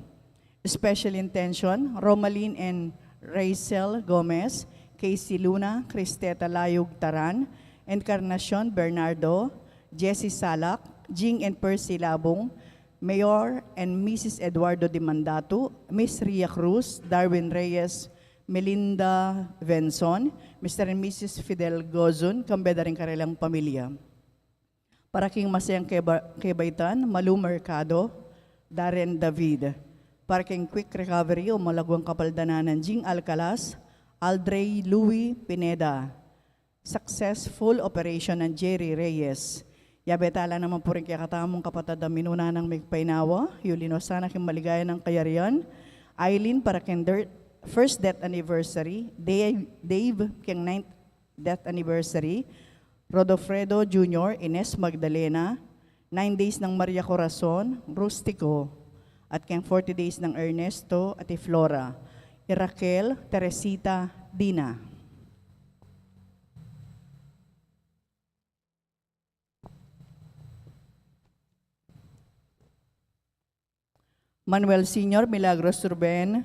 Special intention, Romalyn and Rachel Gomez, Casey Luna, Cristeta Layug Taran, Encarnacion Bernardo, Jessie Salak, Jing and Percy Labung, Mayor and Missus Eduardo Dimandatu, Miss Ria Cruz, Darwin Reyes, Melinda Venson, Mister and Missus Fidel Gozun, kambe da ring karelang pamilya. Para king masayang keba-, kebaitan, Malu Mercado, Darren David. Para king quick recovery o malaguang kapaldanan nang Jing Alcalas, Aldrey Louis Pineda. Successful operation nang Jerry Reyes. Yabe tala naman pu ring kekatamung kapatad a minuna nang migpainawa, yuli no sana king maligaya nang kayarian, Eileen para king der-, first death anniversary, Dave, Dave king ninth death anniversary, Rodofredo Junior, Ines Magdalena, nine days nang Maria Corazon, Rustico, at keng forty days nang Ernesto at i Flora. Iraquel, Teresita, Dina. Manuel Senior, Milagros Ruben,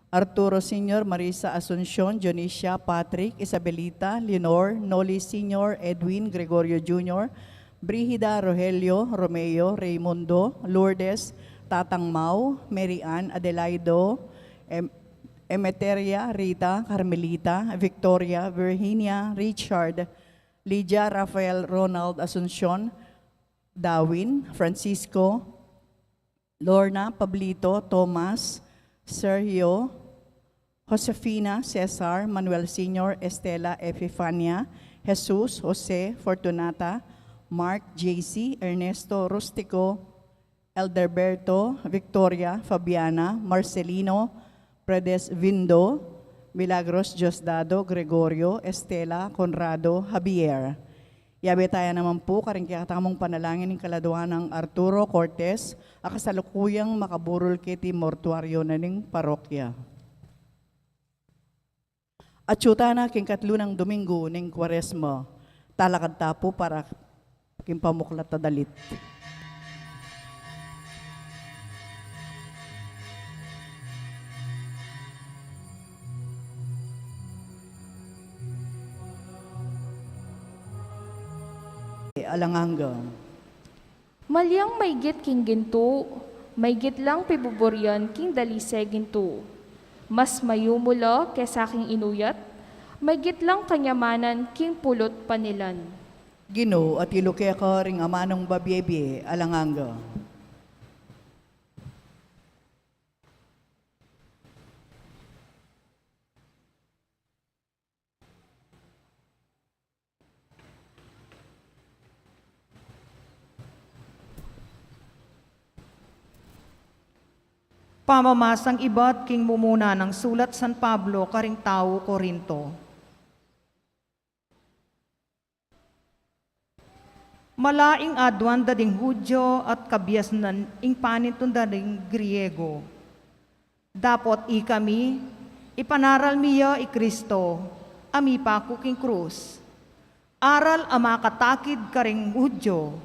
Arturo Senior, Marisa Asuncion, Dionisia, Patrick, Isabelita, Leonor, Noli Senior, Edwin, Gregorio Junior, Brigida, Rogelio, Romeo, Raimundo, Lourdes, Tatang Mau, Mary Ann, Adelaido, Em-, Emeteria, Rita, Carmelita, Victoria, Virginia, Richard, Lydia, Rafael, Ronald, Asuncion, Darwin, Francisco, Lorna, Pablito, Thomas, Sergio, Josefina, Cesar, Manuel Senior, Estela, Epifania, Jesus, Jose, Fortunata, Mark, J C, Ernesto, Rustico, Elderberto, Victoria, Fabiana, Marcelino, Predes Vindo, Milagros, Diosdado, Gregorio, Estela, Conrado, Javier. Yabe taya naman pu karing kekatamung panalangin ning kaladua nang Arturo Cortez, a kasalukuyang makaburul keti mortuario na ning parokya. Atyu tana king katlu nang Domingo ning Kuaresma, talakad ta pu para king pamuklat a dalit. Alang angga. Malyang maygit king gintu, maygit lang pibuburian king dalise gintu. Mas mayumu la kesa king inuyat, maygit lang kanyamanan king pulu't panilan. Ginu, atilu keka ring amanung babie-bie alang angga. Pamamasang ibat king mumuna nang sulat San Pablo karing tau Corinto. Mala ing aduan da ding Judio at kabiasnan ing panintunan da ding Griego. Dapot ikami, ipanaral mi ya i Kristo, a mipaku king krus. Aral a makatakid karing Judio,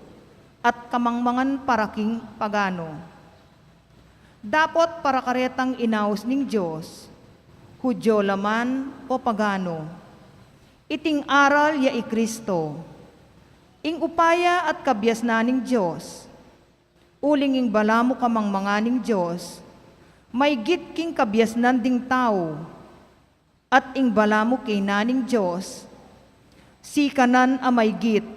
at kamangmangan para king pagano. Dapot para karetang inaus ning Dios, Judio la man o pagano. Iting aral ya i Kristo, ing upaya at kabiasnan ning Dios. Uling ing balamu kamangmangan ning Dios, maygit king kabiasnan ding tau, at ing balamu kaynan ning Dios, sikanan a maygit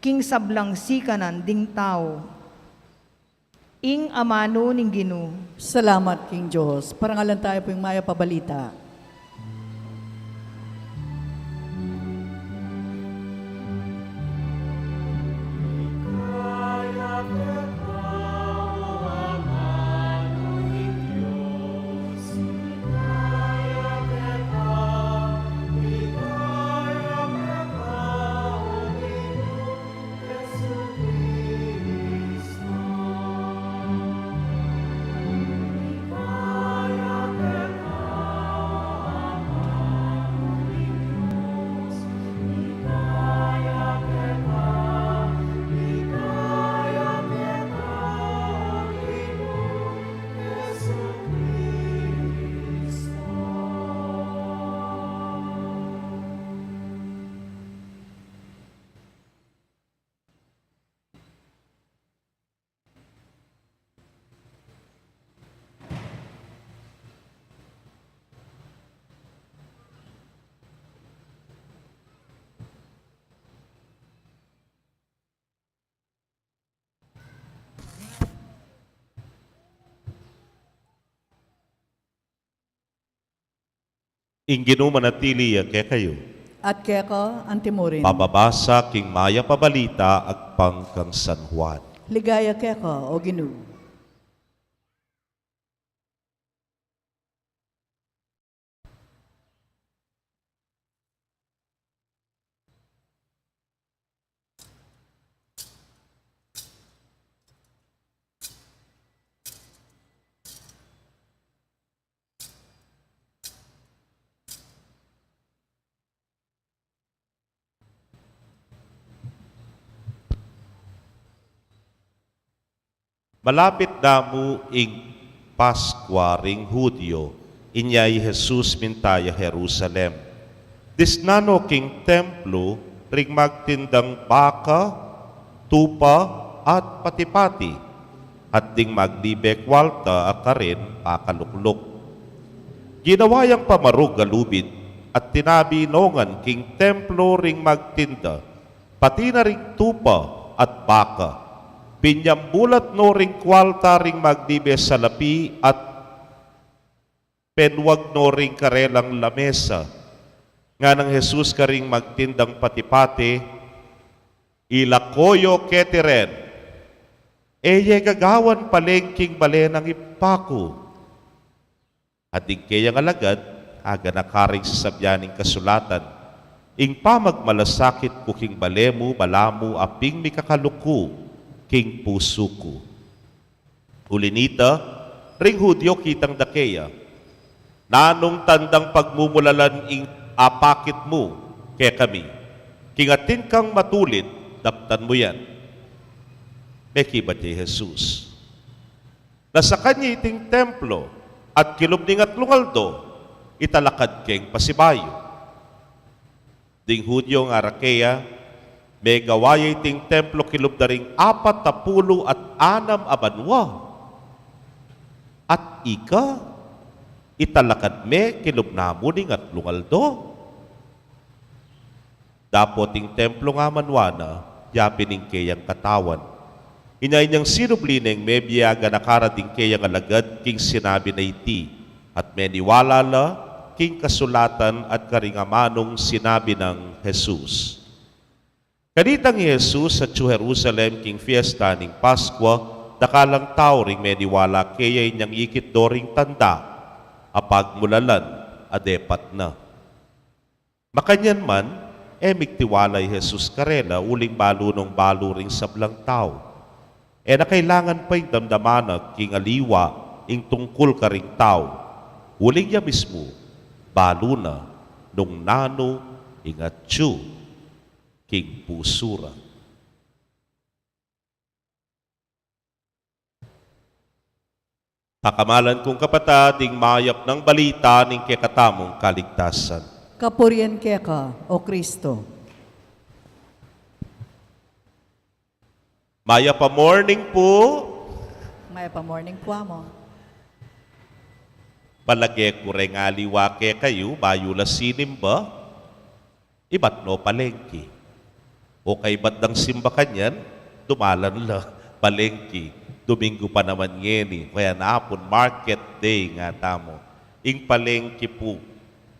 king sablang sikanan ding tau. Ing amanu ning Ginu. Salamat king Dios. Parangalan taya pu ing Mayap a Balita. Ing Ginu manatili ya kekayu. At keka antimurin. Pamabasa king Mayap a Balita agpang kang San Juan. Ligaya keka, O Ginu. Malapit na mu ing Paskua ring Judio, inya i Jesus minta ya Jerusalem. Disnan no king templo ring magtindang baka, tupa, at pati-pati, at ding maglibe kualta a karin pakalukluk. Ginawa yang pamarug a lubid, at tinabi no ngan king templo ring magtinda, pati na ring tupa at baka. Pinyambulat no ring kualta ring maglibe salapi at penwag no ring karelang lamesa. Nganang Jesus karing magtindang pati-pati, "Ilako yu keti ren, e ye gagawan palengking bale nang Ibpa ku." At ding keyang alagad, aganaka ring sasabyan ning kasulatan, "Ing pamagmalasakit ku king bale mu, balamu a pin mikakaluku king pusu ku." Uli nita, ring Judio kitang da keya, "Nanung tandang pagmumulalan ing apakit mu kekami? King atin kang matulid, daptan mu yan." Mekibat ya i Jesus, "Lasakan ye iting templo, at kilub ning atlung aldo, italakad keng pasibayu." Ding Judio ngara keya, "Megawa ye iting templo kilub da ring apat a pulu at anam a banua, at ika, italakad me kilub namu ning atlung aldo?" Dapot ing templo ngamanwa na, yapin ing keyang katawan. Inya inyang sinubli neng mebie, aganaka ra ding keyang alagad king sinabi na iti, at meniwala la king kasulatan at karing amanung sinabi nang Jesus. Kanitang i Jesus atyu Jerusalem king fiesta ning Paskua, dakalang tau ring meniwala keya, inyang ikit do ring tanda a pagmulalan a depat na. Makanyan man, e migtiwala i Jesus karela, uling balu nong balu ring sablang tau. E na kailangan pa ing damdaman na king aliwa ing tungkul karing tau, uling ya mismu balu na nung nanu ing atyu king pusu ra. Pakamalan kung kapatad, ing mayap nang balita ning kekatamung kaligtasan. Kapurian keka, O Kristo. Mayap a morning pu. Mayap a morning pu, Among. Palage ku reng aliwa kekayu, bayu la sinimba, ibat no palengki. O kaibat dang simba kanyan, dumalan la palengki. Duminggu pa naman ngeni, kaya napun market day nga tamu. Ing palengki pu,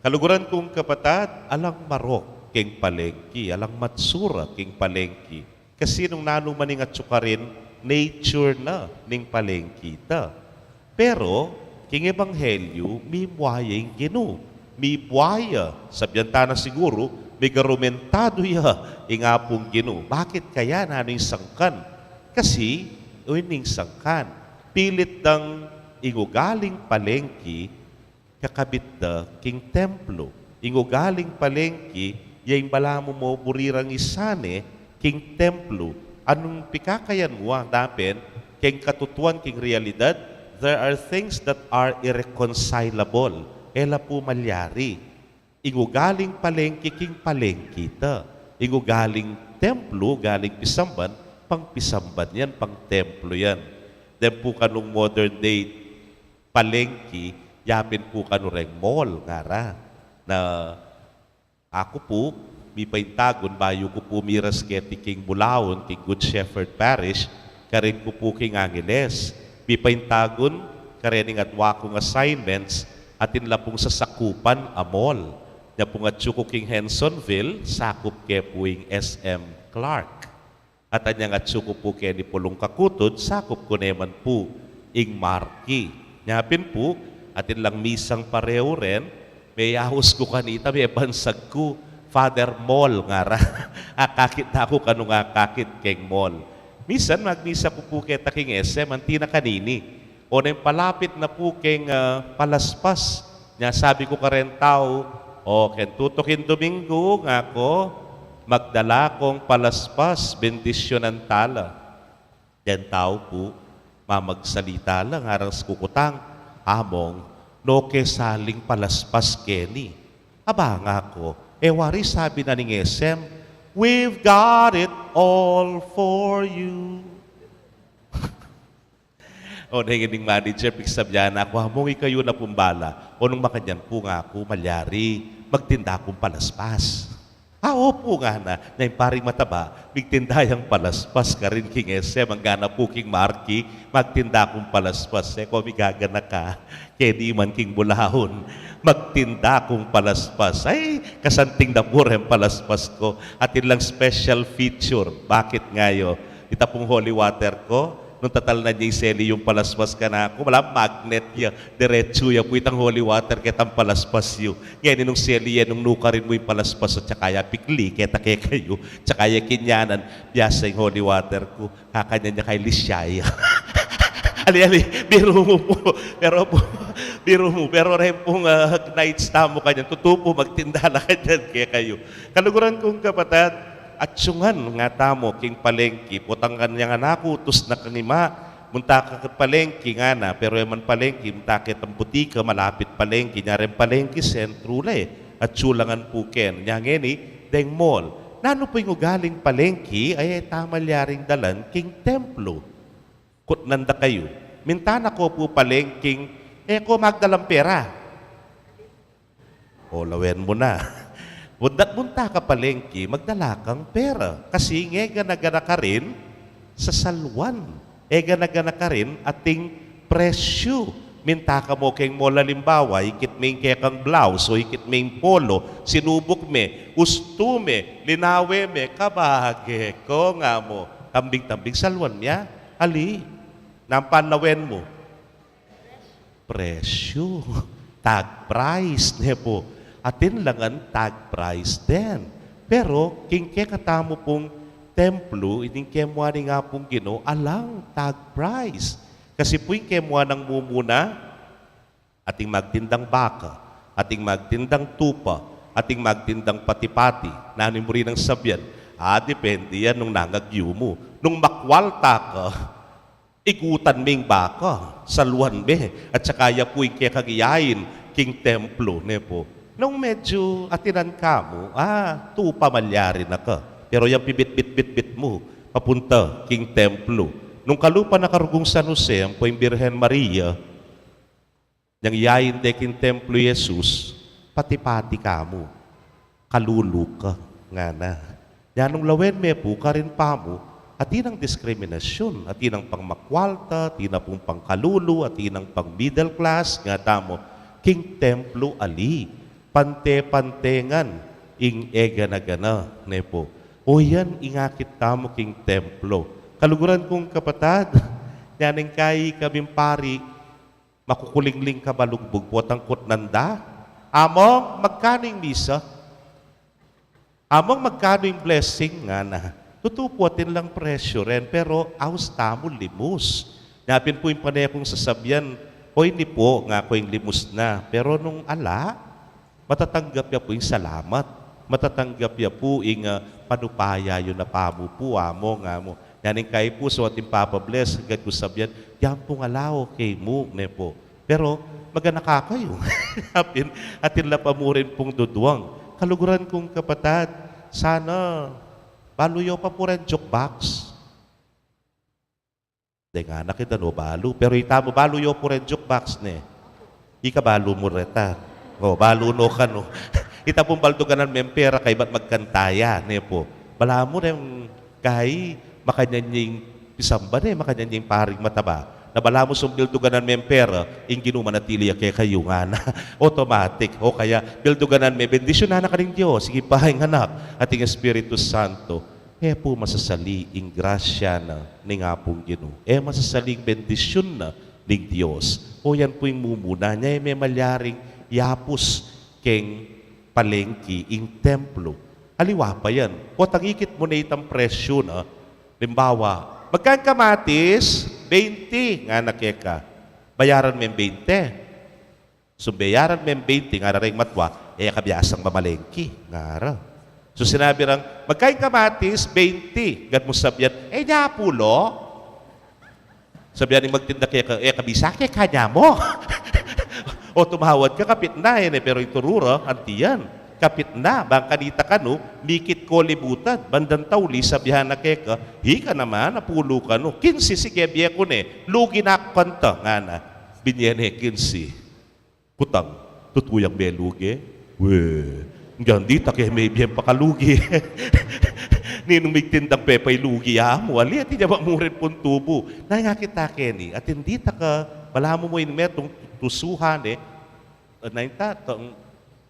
kaluguran kung kapatad, alang marok keng palengki, alang matsura keng palengki. Kasi nung nanu man ing atyu karin, nature na ning palengki ta. Pero king ebanghelyu, mibua ya ing Ginu. Mibua ya, sabian ta na siguru, migarumentadu ya ing Apung Ginu. Bakit kaya? Nanu ing sangkan? Kasi, o ining sangkan, pilit dang ing ugaling palengki kakabit da king templo. Ing ugaling palengki, ya ing balamu mo buri rang isane king templo. Anung pikakayan mu? Dapin, keng katutuan, keng realidad, there are things that are irreconcilable. E la pu malyari. Ing ugaling palengki, king palengki ta. Ing ugaling templo, ugaling pisamban, pang pisamban yan, pang templo yan. Deng pu kanung modern day palengki, yapin pu kanu reng mall, ngara. Na aku pu, mipaintagun, bayu ku pu miras keti king Bulaon, king Good Shepherd Parish, karin ku pu king Angeles. Mipaintagun, kareng adwa kung assignments, atin la pung sasakupan a mall. Nya pung atyu ku king Hensonville, sakup ke pu ing S M Clark. At anyang atyu ku pu keni Pulung Kakutud, sakup ku ne man pu ing Marquee. Nya pin pu, atin lang misang pareu ren, meyaus ku kanita, mebansag ku, "Father Mall," ngara. Akakit na ku kanung akakit keng mall. Misan magmisa ku pu keta king S M, anti na kanini. Oneng palapit na pu keng, ah, palaspas. Nya sabi ku kareng tau, "O, keng tutuking Duminggu," ngaku, "magdala kong palaspas, bendisyunan tala." Deng tau pu, Mamagsalita la, ngarang kukutang, "Among, no ke saling palaspas keni?" Aba, ngaku, e wari sabi na ning S M, "We've got it all for you." O, neng ining manager, pigsabian na ku, "Among, ikayu na pung bala. O nung makanyan pu," ngaku, "malyari magtinda kung palaspas." "Ah, opu," ngana. Nya ing paring mataba, migtinda yang palaspas karin king S M, anggana pu king marki, magtinda kung palaspas. E ku migaganaka keni man king bulaun, magtinda kung palaspas. Ay, kasanting na pu reng palaspas ku. Atin lang special feature. Bakit ngayo? Ita pung holy water ku, nung tatalnan ye ing seli yung palaspas kanaku, ala, magnet ya. Diretsu ya pu itang holy water ketang palaspas yu. Ngeni nung seli ye, nung nukarin mu ing palaspas, at saka ya pikli keta kekayu, saka ya kinyanan, biasa ing holy water ku, kakanyan ya kay Lisiaya. Ali, ali, biru mu pu, pero pu, biru mu, pero reng pung, ah, knights tamu kanyan, tutu pu, magtinda la kanyan kekayu. Kaluguran kung kapatad, atsu ngan, ngatamu, king palengki, potang kanyan anak ku, tus na kang ima, munta ka palengki, ngana, pero e man palengki, munta ketang butika, malapit palengki, nya reng palengki, sentru la e, atsu la ngan pu ken, nya ngeni, deng mall. Nanu pu ing ugaling palengki, ay, e ta malyaring dalan king templo. Kutnan da kayu, "Minta na ko pu palengking e ko magdalang pera." O, lawen mu na. Bundat munta ka palengki, magdala kang pera. Kasi e gana-gana karin sasaluan. E gana-gana karin ating presyu. Minta ka mu keng mall, alimbawa, ikit me ing kekang blouse o ikit me ing polo, sinubuk me, ustu me, linawe me, kabage ko, nga mu, tambing-tambing saluan me ya. Ali, nampan lawen mu? Presyu. Tag price, ne pu. Atin la ngan tag price den. Pero king kekatamu pung templo, ining kemua ning Apung Ginu, alang tag price. Kasi pu ing kemua nang mumuna, ating magtindang baka, ating magtindang tupa, ating magtindang pati-pati. Nanu ing muri nang sabian? A, depende yan nung nangagyu mu. Nung makwalta ka, igutan me ing baka, saluan me, at saka ya pu ing kekang iyain king templo, ne pu. Nung medyu atinan ka mu, a, tupa malyari na ka. Pero yang pibitbit-bitbit mu papunta king templo. Nung kalupa na ka rugung San Jose, ampo ing Birhen Maria, nung iyain de king templo i Jesus, pati-pati ka mu, kalulu ka, ngana. Nya nung lawen me pu karin pamu, atin nang diskriminasyun, atin nang pangmakwalta, atin nang pangkalulu, atin nang pang-middle class, ngatamu, king templo ali, pante-pante ngan ing e gana-gana, ne pu. O yan ing akit tamu king templo. Kaluguran kung kapatad, nya neng kayi kaming pari, makukulingling ka balugbug, potang kutnan da, "Among, magkanu ing misa? Among, magkanu ing blessing?" ngana. Tutu pu, atin lang presyu ren, pero aus tamu limus. Nya pin pu ing pane kung sasabian, "O ini pu," ngaku, "ing limus na." Pero nung ala, matatanggap ya pu ing salamat. Matatanggap ya pu ing, ah, panupaya yu na pamu pu, Among, nga mu. Nya neng kayi pu, so atin papa-bless, agad ku sabian, "Yan pung ala, okay mu," ne pu. Pero, maganaka kayu. Apin, atin la pa mu rin pung duduang. Kaluguran kung kapatad, sana, balu yu pa pu ren jukebox. Deng anak ita no balu, pero itamu balu yu pu ren jukebox, ne? Ika balu mu reta. O, balu no kanu. Ita pung balduganan meng pera kaybat magkanta ya, ne pu? Balamu reng kayi, makanyan ya ing pisamba, ne, makanyan ya ing paring mataba. Na balamu sumbilduganan meng pera, ing Ginu manatili ya kekayu, ngana. Automatic. O kaya, bilduganan me, bendisyunan na ka ning Dios, ing Ibpa, ing Anak, at ing Espiritu Santo. E pu masasali ing grasya na ning Apung Ginu. E masasali ing bendisyun na ning Dios. O yan pu ing mumuna, nya e me malyaring yapus keng palengki ing templo. Aliwa pa yan. Potang ikit mu ne itang presyu na, limbawa, "Magkan kamatis?" "Beinte," ngana keka. "Bayaran meng beinte." "Sumbeyaran meng beinte," ngara reng matwa, "E ka biasang mamalengki," ngara. So sinabi rang, "Magkan kamatis?" "Beinte." Gad mu sabian, "E nya pulo?" Sabian ning magtinda keka, "E, kabisa ke kanya mo." O tumawad ka, kapit na, e, ne, pero ituru ra, antiyan. Kapit na, bang kanita kanu, mikit ko libutan, bandang tauli, sabian na keka, "Ika naman, apulu kanu, kinsi, sige, bie ku ne, lugi na ku kanta," ngana. Binye ne kinsi. Kutang, tutu yang melugi? We, ngan dita ke mebie pakalugi. Ninung migtindang pepailugi ya mu, ali, atin ya ba mu rin pung tubu? Na, ngakit ta keni, atin dita ka, balamu mu ing metung tusuhan, e, na inta, tang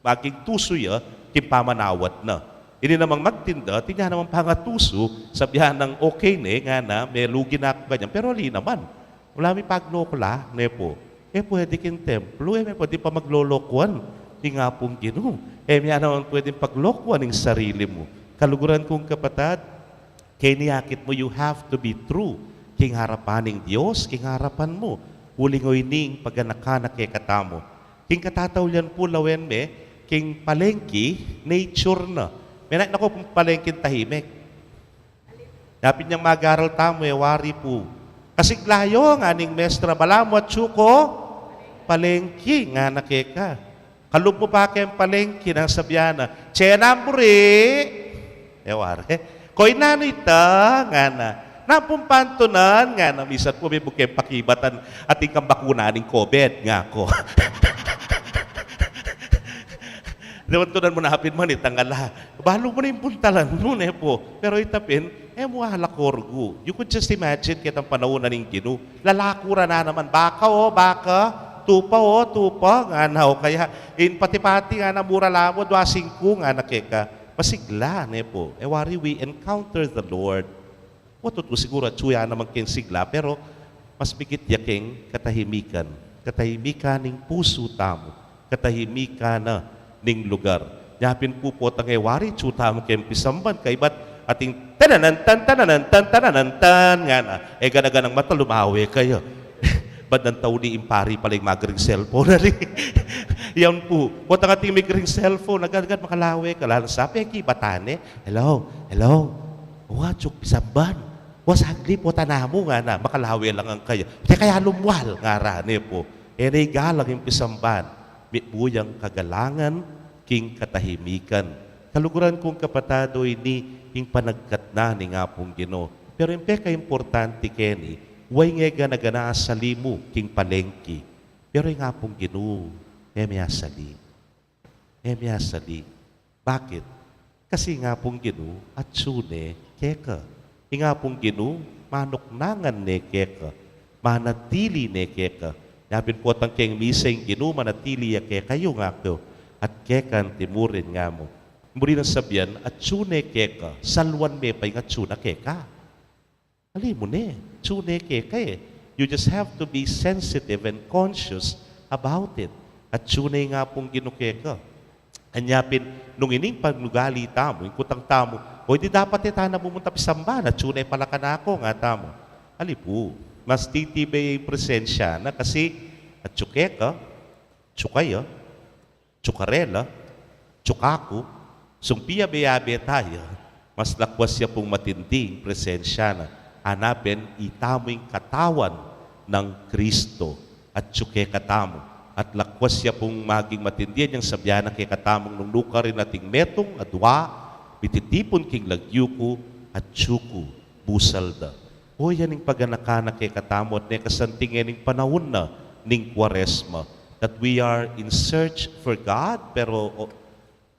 maging tusu ya, king pamanawad na. Ini namang magtinda, atin ya namang pangatusu, sabian nang okay ne, ngana, melugi na ku kanyan, pero ali naman. Ala mi pagloko la, ne pu. E pwede king templo, e, e pwede pa maglolokuan ing Apung Ginu. E mi naman pwedeng paglokuan ing sarili mu. Kaluguran kung kapatad, keni akit mu, you have to be true king harapan ning Dios, king harapan mu. Uling oyni ing paganakan na kekatamu. King katataulian pu, lawen me, king palengki, nature na. Menait na ku pung palengking tahimik. Yapin yang mag-aral tamu, e wari pu. Kasigla yo, ngana ning mestra, balamu atsu ko palengki, ngana keka. Kalub mu pa keng palengki, nang sabian na, "Tsena, buri." E wari, "Koy, nanu ita?" ngana. "Nanu pung pantunan?" ngana. Misan pu, mebuk keng pakibatan, atin kang bakuna ning COVID, ngaku. Pantunan mu na pin man itang ala. Balu mu na ing puntalan mu, ne pu. Pero ita pin, e mu ala korgu. You could just imagine ketang panaun na ning Ginu. Lalaku ra na naman, "Baka, o, baka. Tupa, o, tupa," ngana, o kaya, "Ing pati-pati," ngana, "mura la mu, dua singku," ngana keka. Masigla, ne pu. E wari, we encounter the Lord. Wa tutu siguru atsu ya naman keng sigla, pero mas migit ya keng katahimikan. Katahimikan ning pusu tamu. Katahimikan na ning lugar. Nya pin pu, potang e wari, atsu tamu keng pisamban, kaybat ating tananantan, tananantan, tananantan, ngana. E gana-ganang mata, lumawe kayu. Bandang tauli ing pari pala ing mag-ring cellphone na rin. Yan pu. Potang ating mig-ring cellphone, agad-agad makalawe ka. Lalu sa pekibatan e, "Hello, hello. Wa, atsu ku pisamban. Wa, saglit, pota na mu," ngana, makalawe la ngan kaya. Kaya lumwal, ngara, ne pu. E ne igalang ing pisamban. Mitmu yang kagalangan king katahimikan. Kaluguran kung kapatad, oyni ing panagkat na ning Apung Ginu. Pero ing pekaimportante keni, wa ing e gana-gana asali mu king palengki. Pero ing Apung Ginu, e me asali. E me asali. Bakit? Kasi ing Apung Ginu, atsu ne keka. Ing Apung Ginu, manuknangan ne keka. Manatili ne keka. Nya pin, potang keng misa ing Ginu, manatili ya kekayu, ngaku. At keka anti mu rin, nga mu. Muri nang sabian, atsu ne keka, salwan me pa ing atsu na keka. Ali mu ne, atsu ne keka e. You just have to be sensitive and conscious about it. Atsu ne ing Apung Ginu keka. Anya pin, nung ining panglugali tamu, ing kutang tamu, "Oy, di dapat e tana mumunta pisamban, atsu ne pala kanaku," nga tamu. Ali pu, mas titibe ing presensya na kasi atsu keka, atsu kaya, atsu karela, atsu kaku, sung piyabe-yabe taya, mas lakwas ya pung matindi ing presensya na. Ana pin, itamu ing katawan nang Kristo, atsu kekatamu, at lakwas ya pung maging matindi yan, yang sabian na kekatamung nung nukarin ating metung, adua, mititipun king lagyu ku, atsu ku, busal da. O, yan ing paganakan na kekatamu at nekasanting ngening panaun na ning Kuaresma, that we are in search for God, pero, o,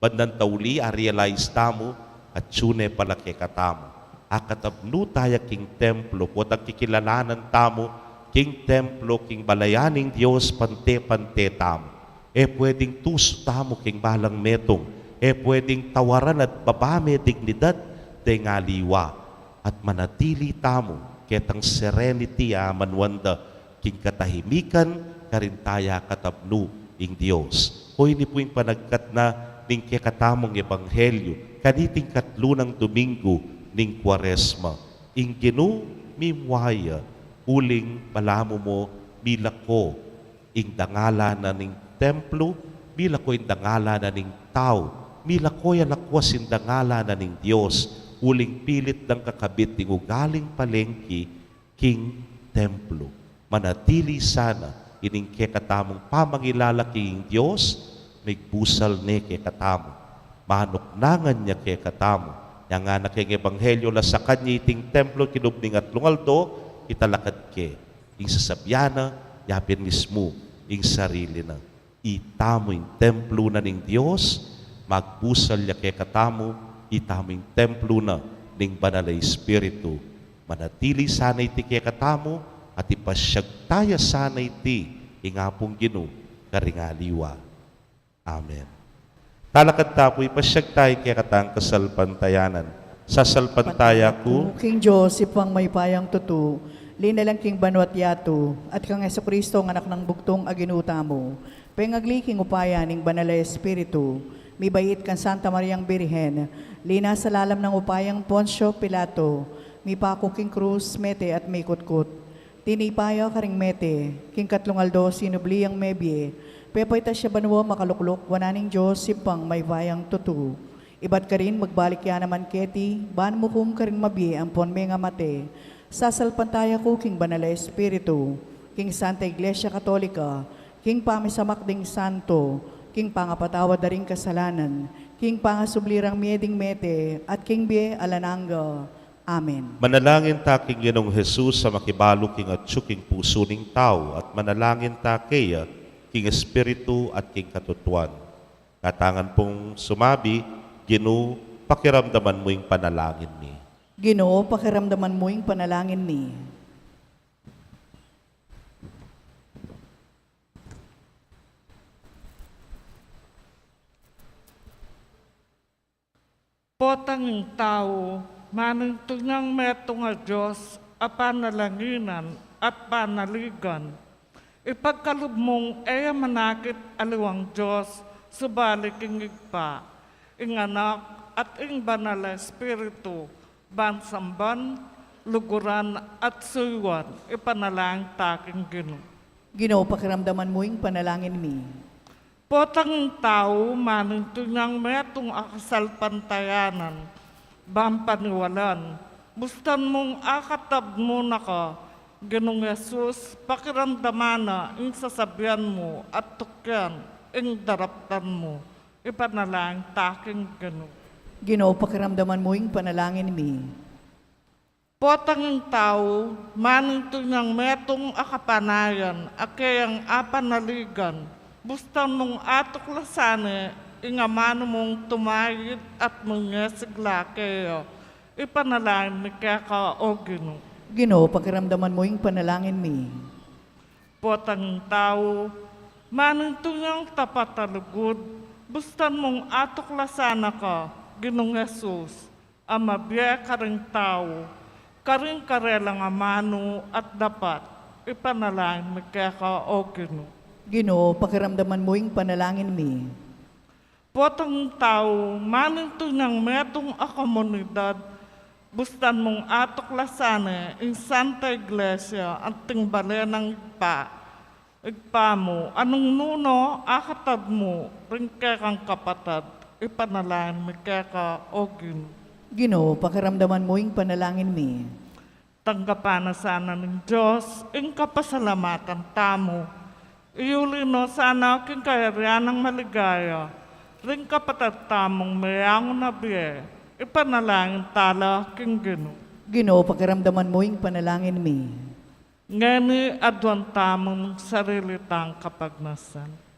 bandang tauli, a-realize tamu, atsu ne pala kekatamu. Akatabnu taya king templo, potang kikilalanan tamu king templo, king balayan ning Dios, pante-pante tamu. E pwedeng tusu tamu king balang metung. E pwedeng tawaran at baba me dignidad deng aliwa. At manatili tamu ketang serenity a manuan da king katahimikan, karin taya katabnu ing Dios. Oyni pu ing panagkat na ning kekatamung ebanghelyu kaniting katlu nang Domingo ning Kuaresma. Ing Ginu mimua ya, uling balamu mu milako ing dangalan na ning templo, milako ing dangalan na ning tau, milako ya lakwas ing dangalan na ning Dios, uling pilit dang kakabit ing ugaling palengki king templo. Manatili sana ining kekatamung pamangilala king Dios, migbusal ne kekatamu, manuknangan ya kekatamu. Yang ngana keng ebanghelyo, lasakan ye iting templo king lub ning atlung aldo, italakad ke. Ing sasabian na, yapin mismu ing sarili na. Itamu ing templo na ning Dios, magbusal ya kekatamu, itamu ing templo na ning Banal a Espiritu. Manatili sana iti kekatamu, at ipasyag taya sana iti ing Apung Ginu karing aliwa. Amen. Talakad ta pu, ipasyag taya ing kekatang kasalpantayanan. Sasalpantaya ku king Dios, Ibpang mayupayang tutu, linalang king banua't yatu, at kang Jesucristo, a Anak nang bugtung a Ginu tamu, pengagli king upaya ning Banal a Espiritu, mibait kang Santa Mariang Birhen, linasa lalam nang upayang Poncio Pilato, mipaku king krus, mete at mikutkut. Tinipa ya karing mete, king katlung aldo sinubli yang mebie, pepaitas ya banua, makalukluk wanan ning Dios Ibpang mayupayang tutu. Ibat karin magbalik ya naman keti, ban mukum karing mabie ampon mengamate. Sasalpantaya ku king Banal a Espiritu, king Santa Iglesia Katolika, king pamisamak ding santo, king pangapatawad da ring kasalanan, king pangasubli rang mie ding mete, at king bie alang angga. Amen. Manalangin ta king Ginung Jesus a makibalu king atsu king pusu ning tau, at manalangin ta keya king espiritu at king katutuan. Katangan pung sumabi, Ginu, pakiramdaman mu ing panalangin mi. Ginu, pakiramdaman mu ing panalangin mi. Potang ing tau, manintun yang metung a Dios a panalanginan at panaligan. Ipagkalub mung e ya manakit aliwang Dios, subali king Ibpa, ing Anak, at ing Banal a Espiritu, ban samban, luguran, at suyuan. Ipanalangin ta king Ginu. Ginu, pakiramdaman mu ing panalangin mi. Potang ing tau, manintun yang metung a kasalpantayanan, ban paniwalan, bustan mung akatab mu na ka, Ginung Jesus, pakiramdaman na ing sasabian mu at tukyan ing daraptan mu. Ipanalangin ta king Ginu. Ginu, pakiramdaman mu ing panalangin mi. Potang ing tau, manintun yang metung a kapanayan a keyang apanaligan, bustan mung atuklasan ne ing amanu mung tumayit at mengesigla keya. Ipanalangin mi keka, o Ginu. Ginu, pakiramdaman mu ing panalangin mi. Potang ing tau, manintun yang tapat a lugud, bustan mung atuklasan na ka, Ginung Jesus, a mabie karing tau, karing karelang amanu at dapat. Ipanalangin mi keka, o Ginu. Ginu, pakiramdaman mu ing panalangin mi. Potang ing tau, manintun yang metung a komunidad, bustan mung atuklasan ne ing Santa Iglesia anting bale nang Ibpa, Ibpa mu, a nung nu no akatab mu ring kekang kapatad. Ipanalangin mi keka, o Ginu. Ginu, pakiramdaman mu ing panalangin mi. Tanggapan na sana ning Dios ing kapasalamatan tamu. Iyuli no sana king kayarian nang maligaya ring kapatad tamung meyangu na bie. Ipanalangin ta la king Ginu. Ginu, pakiramdaman mu ing panalangin mi. Ngeni aduan tamu ing sarili tang kapagnasan.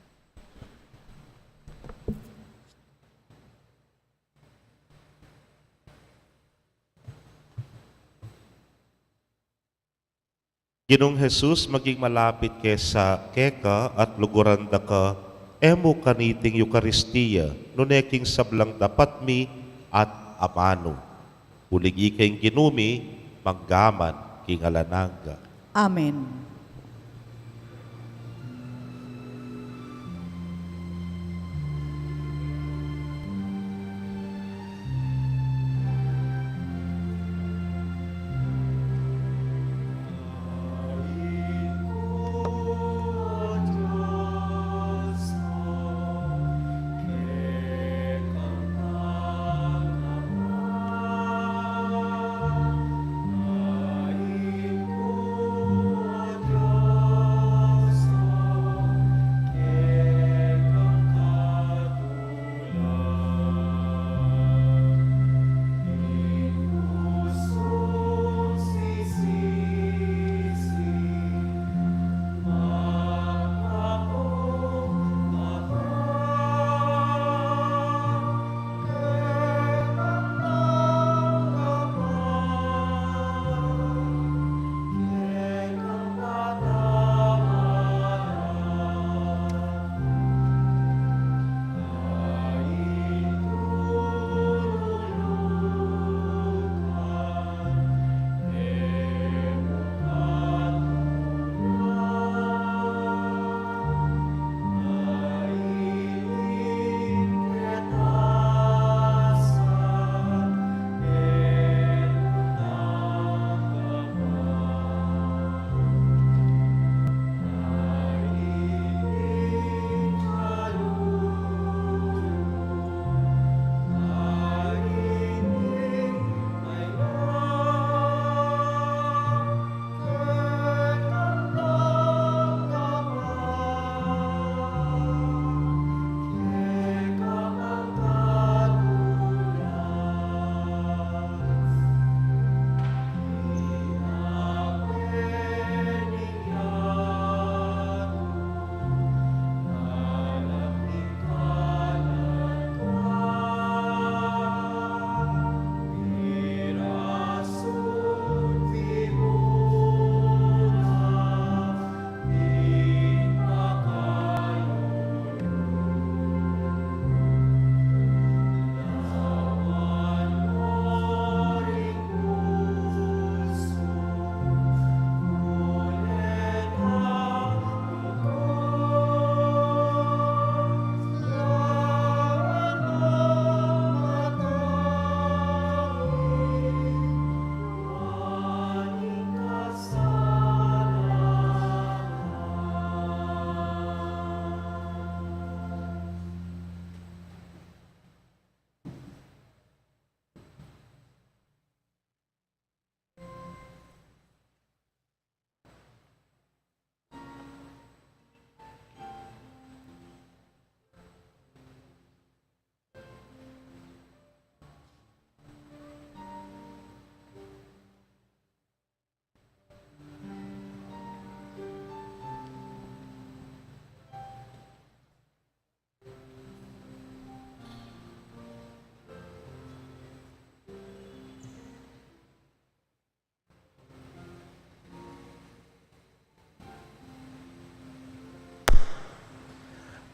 Ginung Jesus, maging malapit kesa keka at luguran da ka, e mu kaniting Eukaristia, nune king sablang dapat mi at amanu. Uling ika ing Ginu mi, mangga man king alang angga. Amen.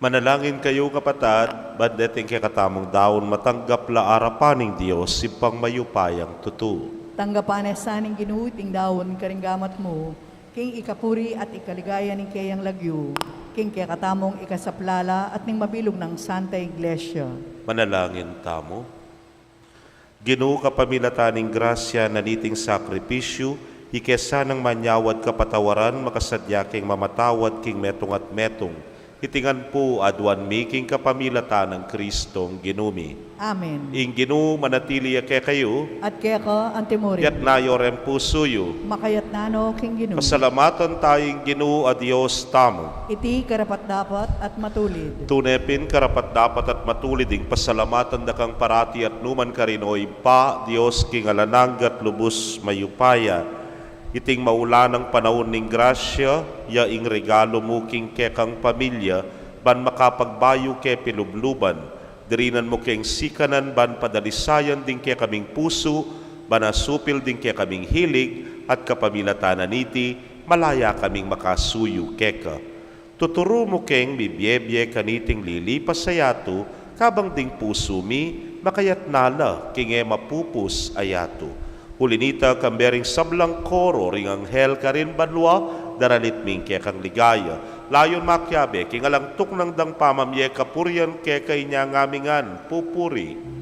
Manalangin kayu, kapatad, ban deting kekatamung daun matanggap la arapan ning Dios, Ibpang mayupayang tutu. Tanggapan na sa ning Ginu iting daun karing gamat mu, king ikapuri at ikaligaya ning keyang lagyu, king kekatamung ikasaplala at ning mabilug nang Santa Iglesia. Manalangin tamu. Ginu, kapamilatan ning grasya na niting sakripisyu, ike sanang manyawad kapatawaran, makasadya keng mamatawad king metung at metung. Iti ngan pu aduan mi king kapamilatan nang Kristong Ginu mi. Amen. Ing Ginu manatili ya kekayu. At keka antimurin. Yatna yu reng pusu yu. Makayatna no king Ginu. Pasalamatan taya ing Ginu a Dios tamu. Iti karapat-dapat at matulid. Tune pin karapat-dapat at matulid ing pasalamatan da kang parati at numan karin, O Ibpa, Dios king alang angga at lubus mayupaya. Iting maulanang panaun ning grasya ya ing regalu mu king kekang pamilya, ban makapagbayu ke pilubluban, dirinan mu keng sikanan ban padalisayan ding kekaming pusu, ban asupil ding kekaming hilig, at kapamilatan na niti, malaya kaming makasuyu keka. Tuturu mu keng mibie-bie kaniting lilipas a yatu, kabang ding pusu mi, makayatna la king e mapupus a yatu. Uli nita, kambe ring sablang koro ring anghel karin banua, daralit mi ing kekang ligaya. Layun makiabe king alang tuknang dang pamamie kapurian keka, inya ngamingan pupuri.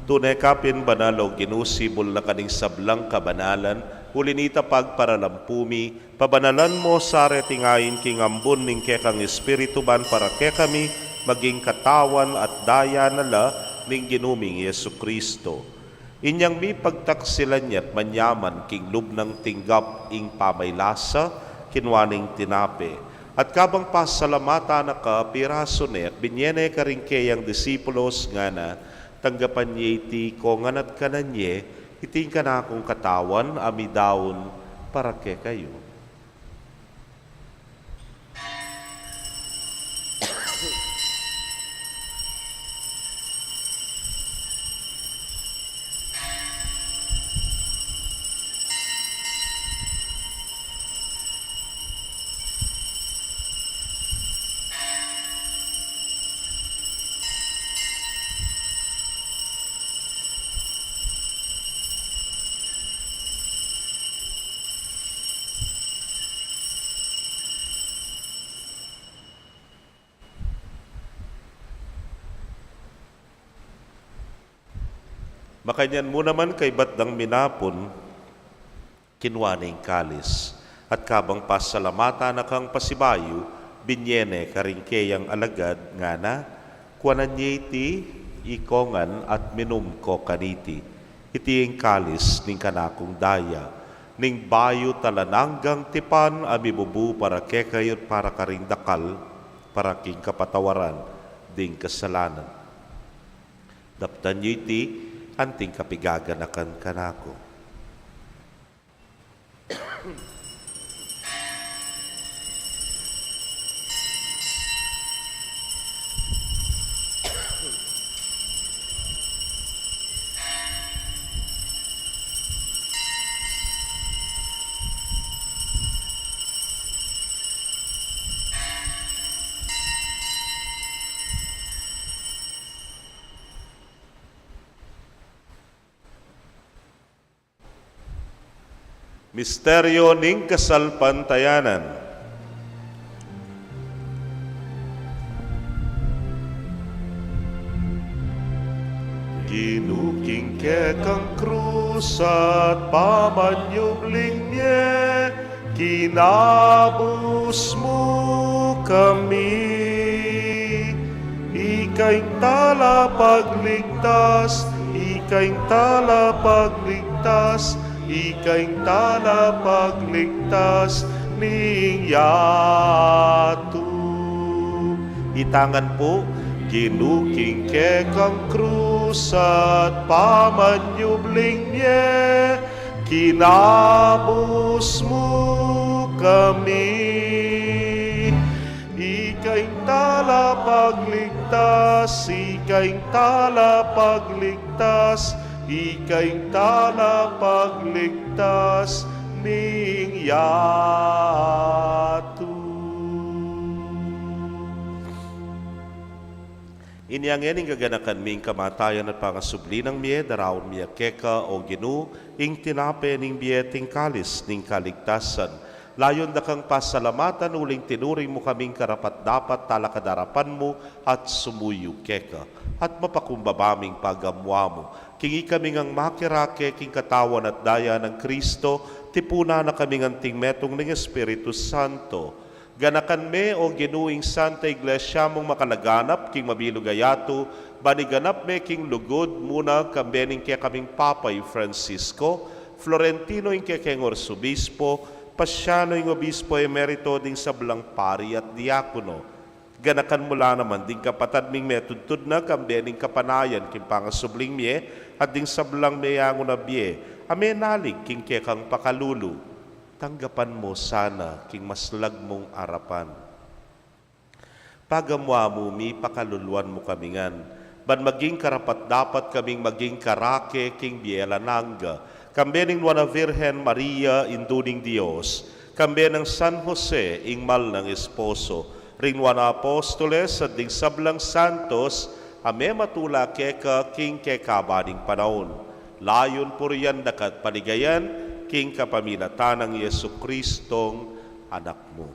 Tune ka pin banal, O Ginu, sibul na ka ning sablang kabanalan, uli nita pagparalampu mi, pabanalan mo sa reting ain king ambun ning kekang Espiritu ban para kekami maging katawan at daya na la ning Ginu ming Jesucristo. Inyang mipagtaksilan ya't manyaman king lub nang tinggap ing pamaylasa, kinua ne ing tinape, at kabang pasalamatan na ka, pirasu ne at binye ne karing keyang disipulos, ngana: Tanggapan ye iti ikongan at kanan ye, iti ing kanakung katawan a midaun para kekayu. Makanyan mu naman kaybat dang minapun, kinua ne ing kalis, at kabang pasalamatan na kang pasibayu, binye ne karing keyang alagad, ngana: Kuanan ye iti ikongan at minum ko kaniti. Iti ing kalis ning kanakung daya, ning bayu at alang anggang tipan a mibubu para kekayu at para karing dakal, para king kapatawaran ding kasalanan. Daptan yu iti anting kapigaganakan kanaku. Misteryo ning kasalpantayanan. Ginu, king kekang krus at pamanyubling mie, kinabus mu kami. Ika ing talapagligtas, ika ing talapagligtas, ika ing talapagligtas ning yatu. Itang ngan pu. Ginu, king kekang krus at pamanyubling mie, kinabus mu kami. Ika ing talapagligtas, ika ing talapagligtas, ika ing talapagligtas ning yatu. Inya ngeni ing gaganakan mi ing kamatayan at pangasubli nang mie, daraun mi ya keka, o Ginu, ing tinape ning bie at ing kalis ning kaligtasan. Layun da kang pasalamatan uling tinuring mu kaming karapat-dapat talakad arapan mu at sumuyu keka. At mapakumbaba ming pagamuan mu. King ikami ngang makirake king katawan at daya nang Kristo, tipunan na kaming anting metung ning Espiritu Santo. Ganakan me, o Ginu, ing Santa Iglesia mung makalaganap king mabilug a yatu, ban iganap me king lugud mu na kambe ning kekaming Papa i Francisco, Florentino ing kekeng Arsobispo, Pasiano ing Obispo Emerito, ding sablang pari at diakono. Ganakan mu la naman ding kapatad ming metudtud na kambe ning kapanayan king pangasubling mie, at ding sablang meyangu na bie a menalig king kekang pakalulu. Tanggapan mu sana king maslag mung arapan. Pagamuan mu mi, pakaluluan mu kami ngan, ban maging karapat-dapat kaming maging karake king bie alang angga, kambe ning Nuan a Virgen Maria, Indu ning Dios, kambe nang San Jose, ing mal nang esposo, ring Nuan a Apostoles, at ding sablang santos a mematula keka king kekaba ning panaun. Layun purian da ka at paligayan king kapamilatan nang Jesucristong Anak mu.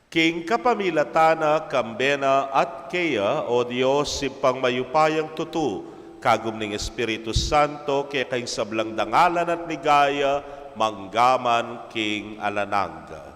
King kapamilatan na, kambe na, at keya, o Dios, Ibpang mayupayang tutu, kagum ning Espiritu Santo, keka ing sablang dangalan at ligaya, mangga man king alang angga.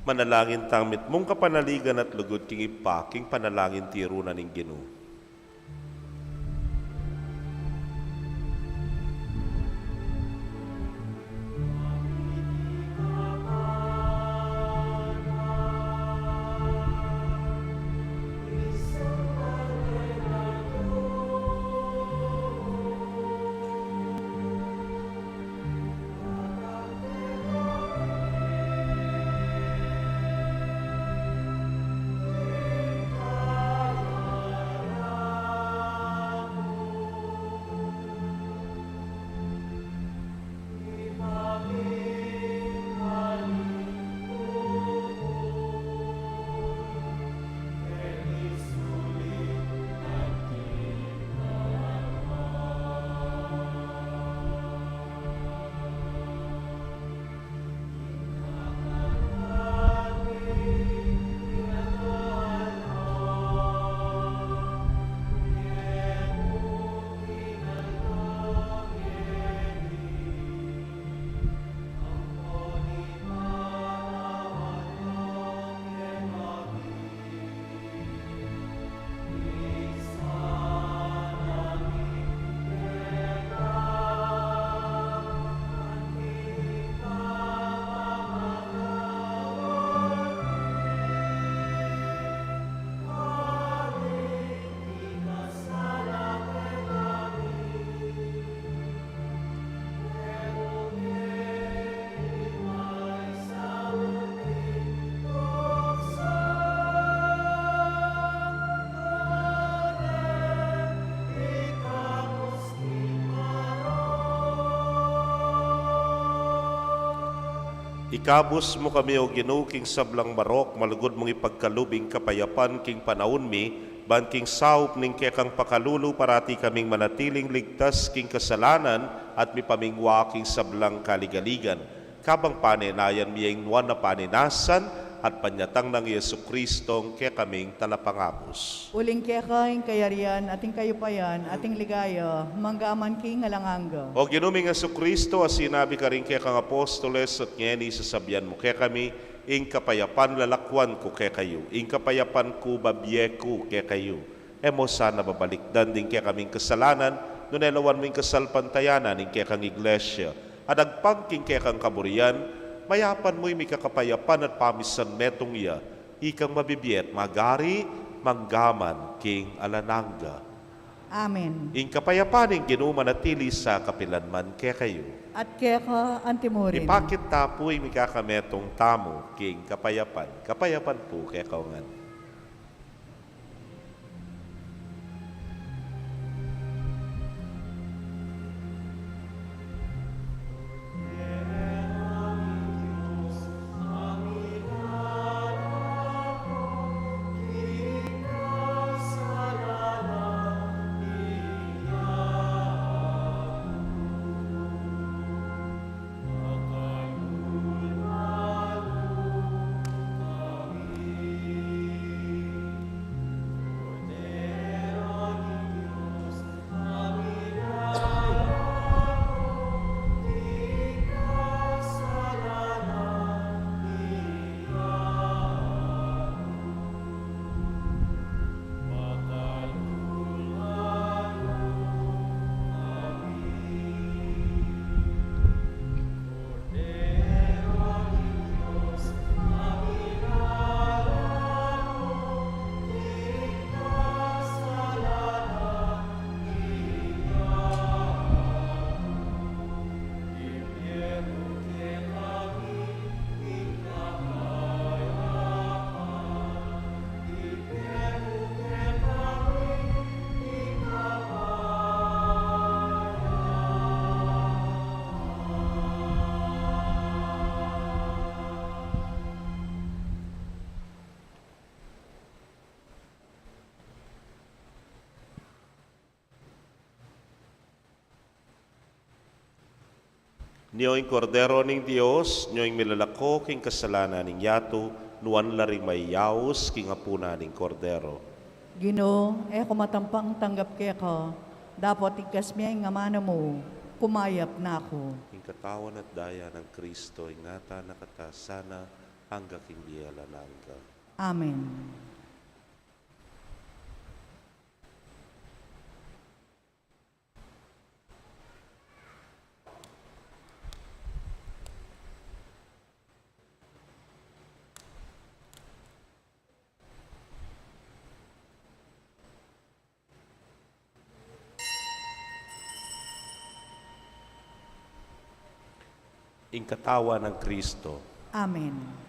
Manalangin tang mitmung kapanaligan at lugud king Ibpa, king panalangin tiru na ning Ginu. Ikabus mu kami, O Ginu, king sablang marok, malugud mung ipagkalub ing kapayapan king panaun mi, ban king saup ning kekang pakalulu parati kaming manatiling ligtas king kasalanan at mipamingwa king sablang kaligaligan. Kabang panenayan mi ing nuan a panenasan at panyatang nang Jesucristo kekaming Talapangabus. Uling keka ing kayarian, at ing kayupayan, at ing ligaya, mangga man king alang angga. O Ginu ming Jesucristo, a sinabi karing kekang apostoles, at ngeni sasabian mu kekami, ing kapayapan lalakuan ku kekayu, ing kapayapan ku bibie ku kekayu. E mu sana babalikdan ding kekaming kasalanan, nune lawan mu ing kasalpantayanan ning kekang Iglesia, a dagpang king kekang kaburian, mayapan mu ing mikakapayapan at pamisan metung ya, ikang mabibie at magari, mangga man king alang angga. Amen. Ing kapayapan ning Ginu manatili sa kapilan man kekayu. At keka antimurin. Ipakit ta pu ing mikakametung tamu king kapayapan. Kapayapan pu kekayu ngan. Nyo ing Kordero ning Dios, nyo ing milalako king kasalanan ning yatu, nuan la ring mayayaus king apunan ning Kordero. Ginu, e ku matampang tanggap keka, dapot igkas me ing amanu mu, kumayap na ku. Ing katawan at daya nang Kristo, ingatan na katamu sana, angga king bie alang angga. Amen. Ing katawan nang Kristo. Amen.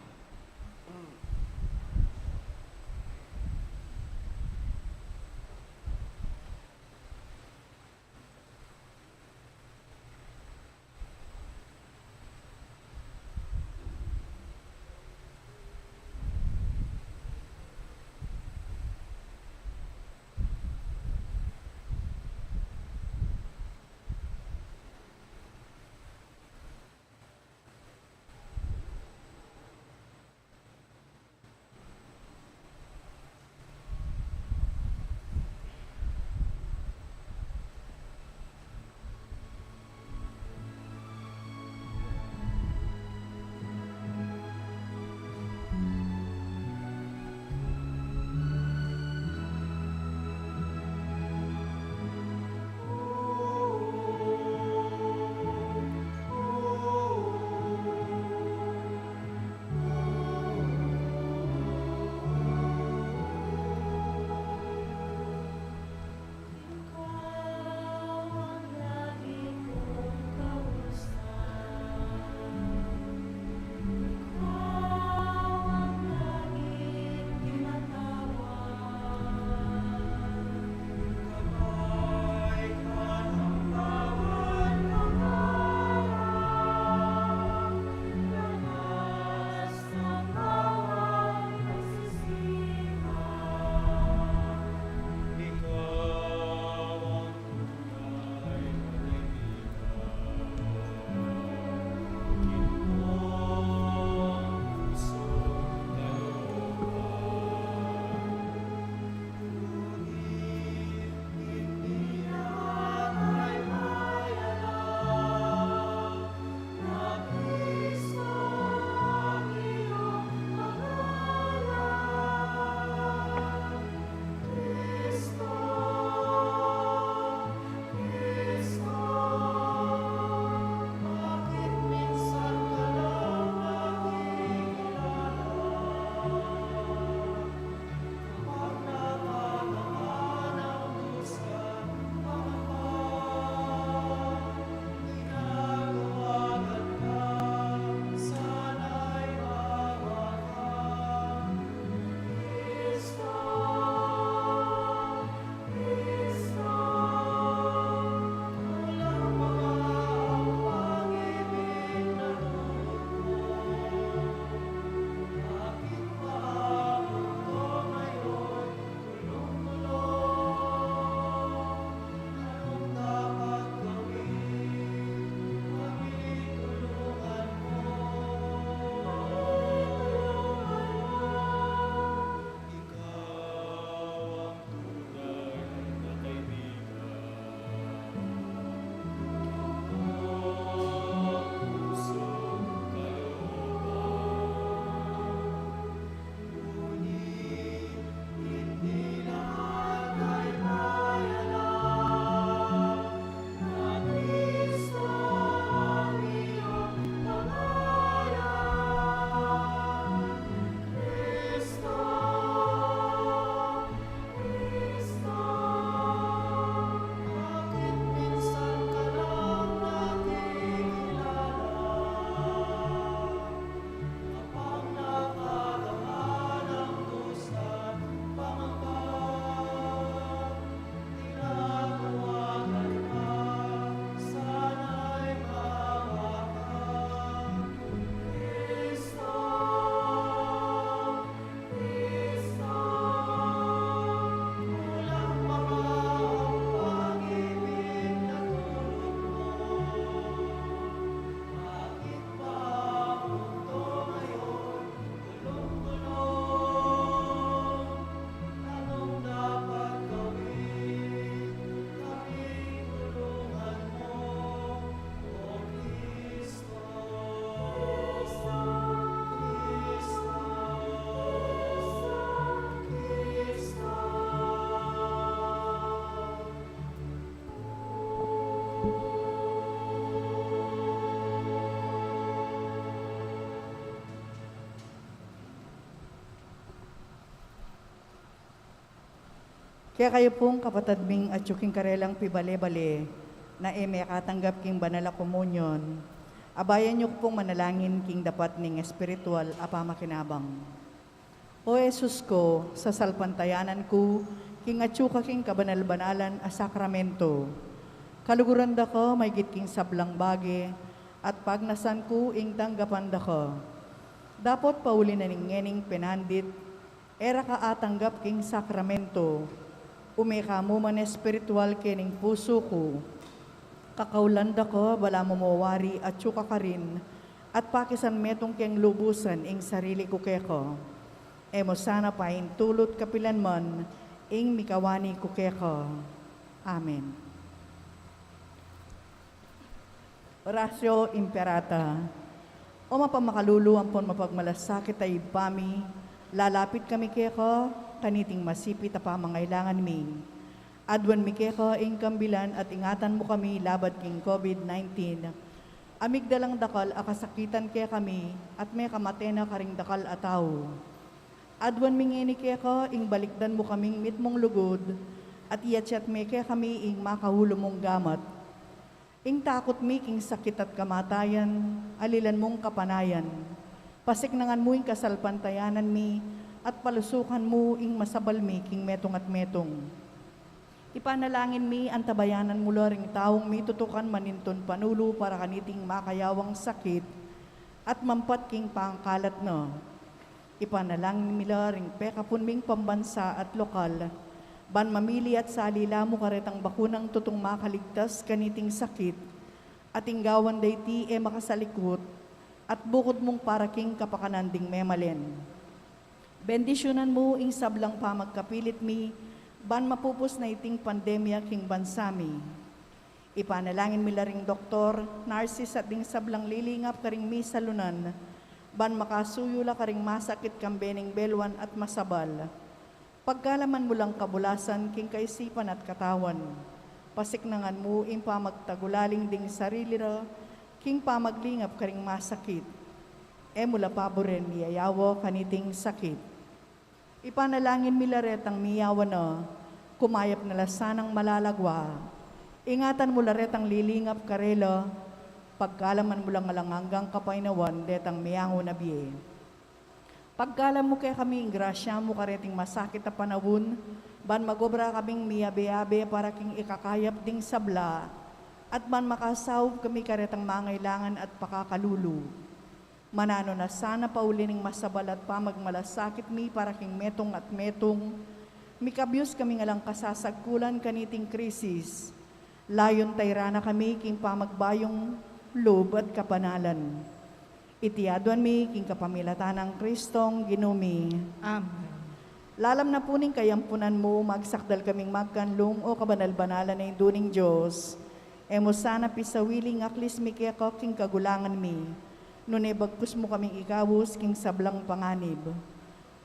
Kekayu pung kapatad ming atyu king karelang pibale-bale na e mekatanggap king banal a komunyon, abayan yu ku pung manalangin king dapat ning espiritual a pamakinabang. O Jesus ku, sasalpantayanan ku king atyu ka king kabanal-banalan a sakramento. Kaluguran da ka maygit king sablang bage, at pagnasan ku ing tanggapan da ka. Dapot pauli na ning ngening penandit, e ra ka atanggap king sakramento, ume ka mu man espiritual kening pusu ku. Kakaulan da ka, balamu mo wari atyu ka karin, at pakisan metung keng lubusan ing sarili ku keka. E mu sana paintulut kapilan man ing mikawani ku keka. Amen. Oratio Imperata. O mapamakalulu ampon mapagmalasakit a Ibpa mi, lalapit kami keka kaniting masipit a pamangailangan mi. Aduan mi keka ing kambilan at ingatan mu kami labat king COVID nineteen. A migdalang dakal a kasakitan kekami at mekamate na karing dakal a tau. Aduan mi ngeni keka ing balikdan mu kaming mitmung lugud at iyatyat me kekami ing makaulu mung gamat. Ing takut mi king sakit at kamatayan, alilan mung kapanayan. Pasiknangan mu ing kasalpantayanan mi, at palusukan mu ing masabal mi king metung at metung. Ipanalangin mi, antabayanan mu la ring taung mitutukan manintun panulu para kaniting makayawang sakit at mampat king pangkalat na. Ipanalangin mi la ring pekapun ming pambansa at lokal, ban mamili at salila mu karetang bakunang tutung makaligtas kaniting sakit, at ing gawan da iti e makasalikut, at bukud mung para king kapakanan ding memalen. Bendisyunan mu ing sablang pamagkapilit mi, ban mapupus na iting pandemya king bansa mi. Ipanalangin mi la ring doktor, narsis at ding sablang lilingap karing misalunan, ban makasuyu la karing masakit kambe ning beluan at masabal. Pagkalaman mu lang kabulasan king kaisipan at katawan. Pasiknangan mu ing pamagtagulaling ding sarili ra king pamaglingap karing masakit. E mu la paburen miyayawa kaniting sakit. Ipanalangin mi la retang miyawa na, kumayap na la sanang malalagwa. Ingatan mu la retang lilingap karela, pagkalaman mu lang alang anggang kapaynawan detang miyangu na bie. Pagkalam mu kekami ing grasya mu kareting masakit a panaun, ban magobra kaming miyabe-abe para king ikakayap ding sabla, at ban makasaup kami karetang mangailangan at pakakalulu. Mananu na sana pauli ning masabal at pamagmalasakit mi para king metung at metung, mikabyus kami ngan lang kasasagkulan kaniting krisis. Layun tayra na kami king pamagbayung lub at kabanalan. Iti aduan mi king kapamilatan nang Kristong Ginu mi. Amen. Lalam na pu ning kayampunan mu, magsakdal kaming magkanlung, o kabanal-banalan a Indu ning Dios. E mu sana pisawili ing aklis mi keka king kagulangan mi, nune bagkus mu kaming ikabus king sablang panganib.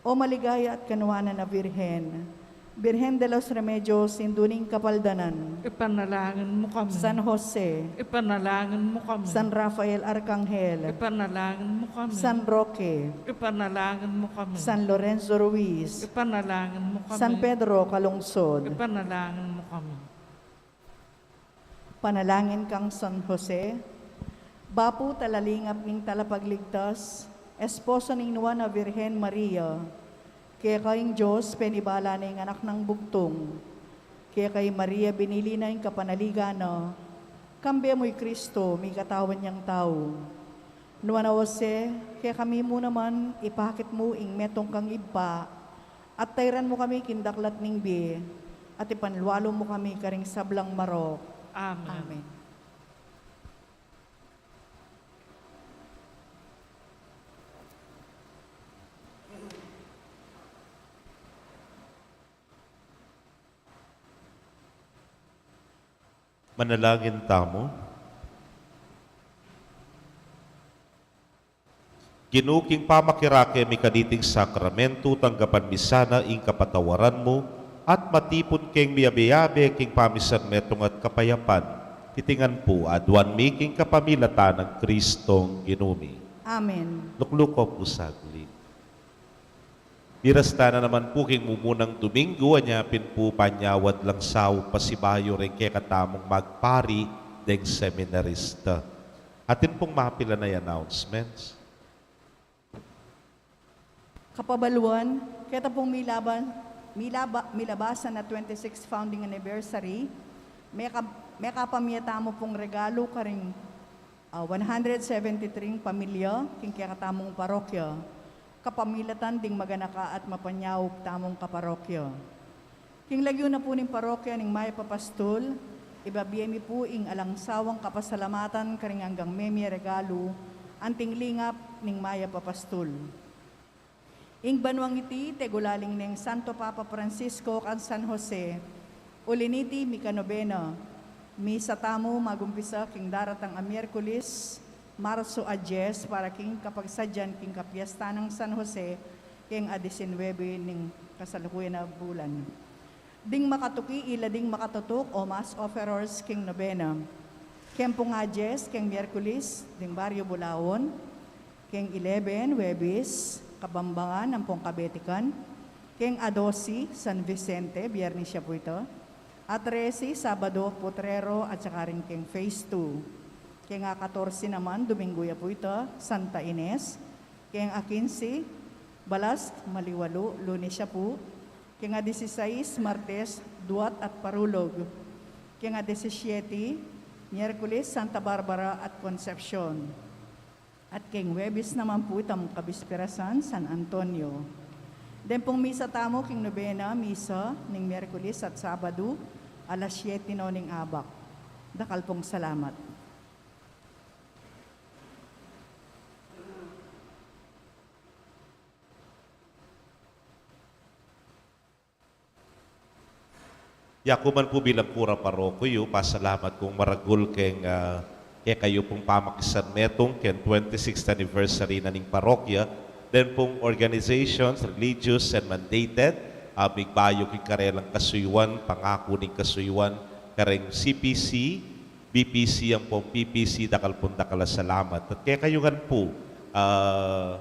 O maligaya at kanuanan a Birhen, Birhen de los Remedios, Indu ning Kapaldanan. Ipanalangin mu kami. San Jose. Ipanalangin mu kami. San Rafael Arkanghel. Ipanalangin mu kami. San Roque. Ipanalangin mu kami. San Lorenzo Ruiz. Ipanalangin mu kami. San Pedro Calungsod. Ipanalangin mu kami. Panalangin kang San Jose, bapu, talalingap ning Talapagligtas, esposo ning Nuan a Virgen Maria. Keka ing Dios penibala na ing Anak nang Bugtung. Keka i Maria binili na ing kapanaligan na. Kambe mu i Kristo, mikatawan yang tau. Nuan a Jose, kekami mu naman ipakit mu ing metung kang ibpa, at tairan mu kami king daklat ning bie, at ipanlualu mu kami karing sablang marok. Amen. Amen. Manalangin tamu. Ginu, king pamakirake mi kaniting sakramentu, tanggapan mi sana ing kapatawaran mu, at matipun keng miyabe-yabe king pamisan metung at kapayapan. Iti ngan pu, aduan mi king kapamilatan nang Kristong Ginu mi. Amen. Lukluk ko pu saglit. Miras tana naman pu king mumunang Domingo, anya pin pu panyawad lang sau pasibayu ring kekatamung magpari deng seminarista. Atin pung mapilan a announcements. Kapabaluan, keta pung milaban, milaba, milabasan a twenty-sixth founding anniversary, meka, mekapamie tamu pung regalu karing, ah, one hundred seventy-three pamilya king kekatamung parokya, kapamilatan ding maganaka at mapanyaup tamung kaparokya. King lagyu na pu ning parokya ning Mayap a Pastul, ibabie mi pu ing alang sawang kapasalamatan karing anggang memie regalu anting lingap ning Mayap a Pastul. Ing banuang iti, tegulaling neng Santo Papa Francisco kang San Jose, uli niti mikanobena. Misa tamu magumpisa king daratang a Miyerkules, Marso a dies, para king kapagsadyan king kapiesta nang San Jose, king a disinwebe ning kasalukuyan a bulan. Ding makatuki ila ding makatutuk o mass offerers king nobena. Keng pung a dies, keng Miyerkules, ding Baryo Bulaon, keng eleven, Huwebes, Kabambangan ampong Kabetikan, keng a dose, San Vicente, Biernes ya pu ita, a trese, Sabado, Potrero, at saka rin keng Phase two. Keng a katorse naman, Domingo ya pu ita, Santa Ines, keng a kinse, Balasc, Maliwalu, Lunes ya pu, keng a disisais, Martes, Duat at Parulog, keng a disisiete, Miyerkules, Santa Barbara at Concepcion. At keng Huwebes naman pu itang kabisperasan, San Antonio. Deng pung misa tamu king nobena, misa ning Miyerkules at Sabadu, alas siyete no ning abak. Dakal pung salamat. Yaku man pu bilang kura paroko yu, pasalamat kung maragul keng, ah, kekayu pung pamakisan metung keng twenty-sixth anniversary na ning parokya, den pung organizations, religious and mandated, ah, migbayu king karelang kasuyuan, pangaku ning kasuyuan, kareng C P C, B P C ampong P P C, dakal pung dakal a salamat. At kekayu ngan pu, ah,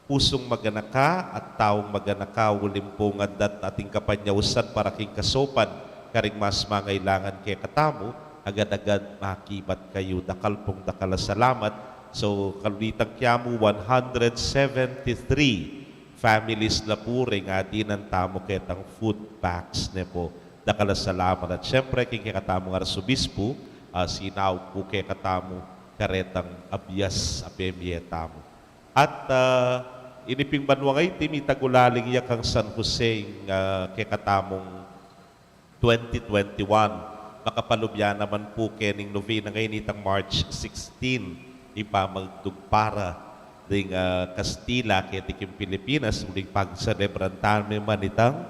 pusung maganaka at taung maganaka, uling pung adat ating kapanyausan para king kasaupan karing mas mangailangan kekatamu, agad-agad makibat kayu. Dakal pung dakal a salamat. So, kalulitan kyamu, one hundred seventy-three families la pu ring adinan tamu ketang food packs, ne pu. Dakal a salamat. At syempre, king kekatamung Arsobispu, ah, sinaup pu kekatamu karetang abias a pemie tamu. At, ah, ini ping banua ngeni, mitagulaling ya kang San Jose ing, ah, kekatamung twenty twenty-one. Makapalub ya naman pu keni ning novena ngeni nitang March sixteen, ing pamagtugpara ding, ah, Kastila keti king Pilipinas, uling pagselebran tamu man itang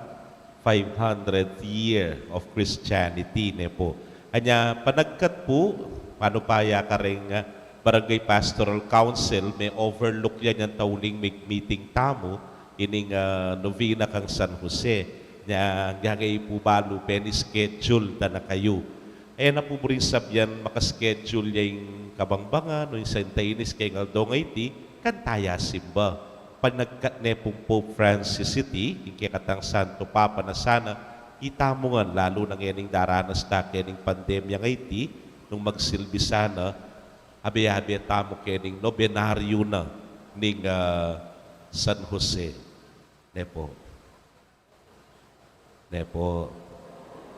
five hundredth year of Christianity, ne pu. Anya, panagkat pu, panu pa ya kareng, ah, Barangay Pastoral Council, me-overlook ya niyan ta uling mig-meeting tamu ining, ah, novena kang San Jose. Nya, ngeni pu balu, peni-schedule ta na kayu. E na pu buring sabian maka-schedule ya ing Kabambangan o ing Santa Ines keng aldo ngeni, kanta ya simba. Panagkat ne pung Pope Francis iti, ing kekatang Santo Papa, na sana itamu ngan, lalu na ngening daranas ta kening pandemya ngeni, nung magsilbi sana, abe-abe tamu kening nobenaryo na ning, ah, San Jose. Ne pu. Ne pu.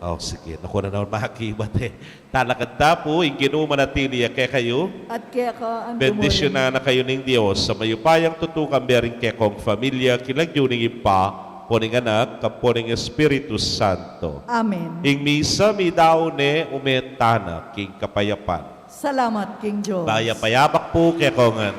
O, sige. Naku, na naman makibat e. Talakad ta pu, ing Ginu manatili ya kekayu. At keka anti mu rin. Bendisyunan na kayu ning Dios a mayupayang tutu, kambe ring kekong familia, king lagyu ning Ibpa, ampo ning Anak, ampo ning Espiritu Santo. Amen. Ing misa meyari ne, ume tana king kapayapan. Salamat king Dios. Mayap a abak pu kekongan.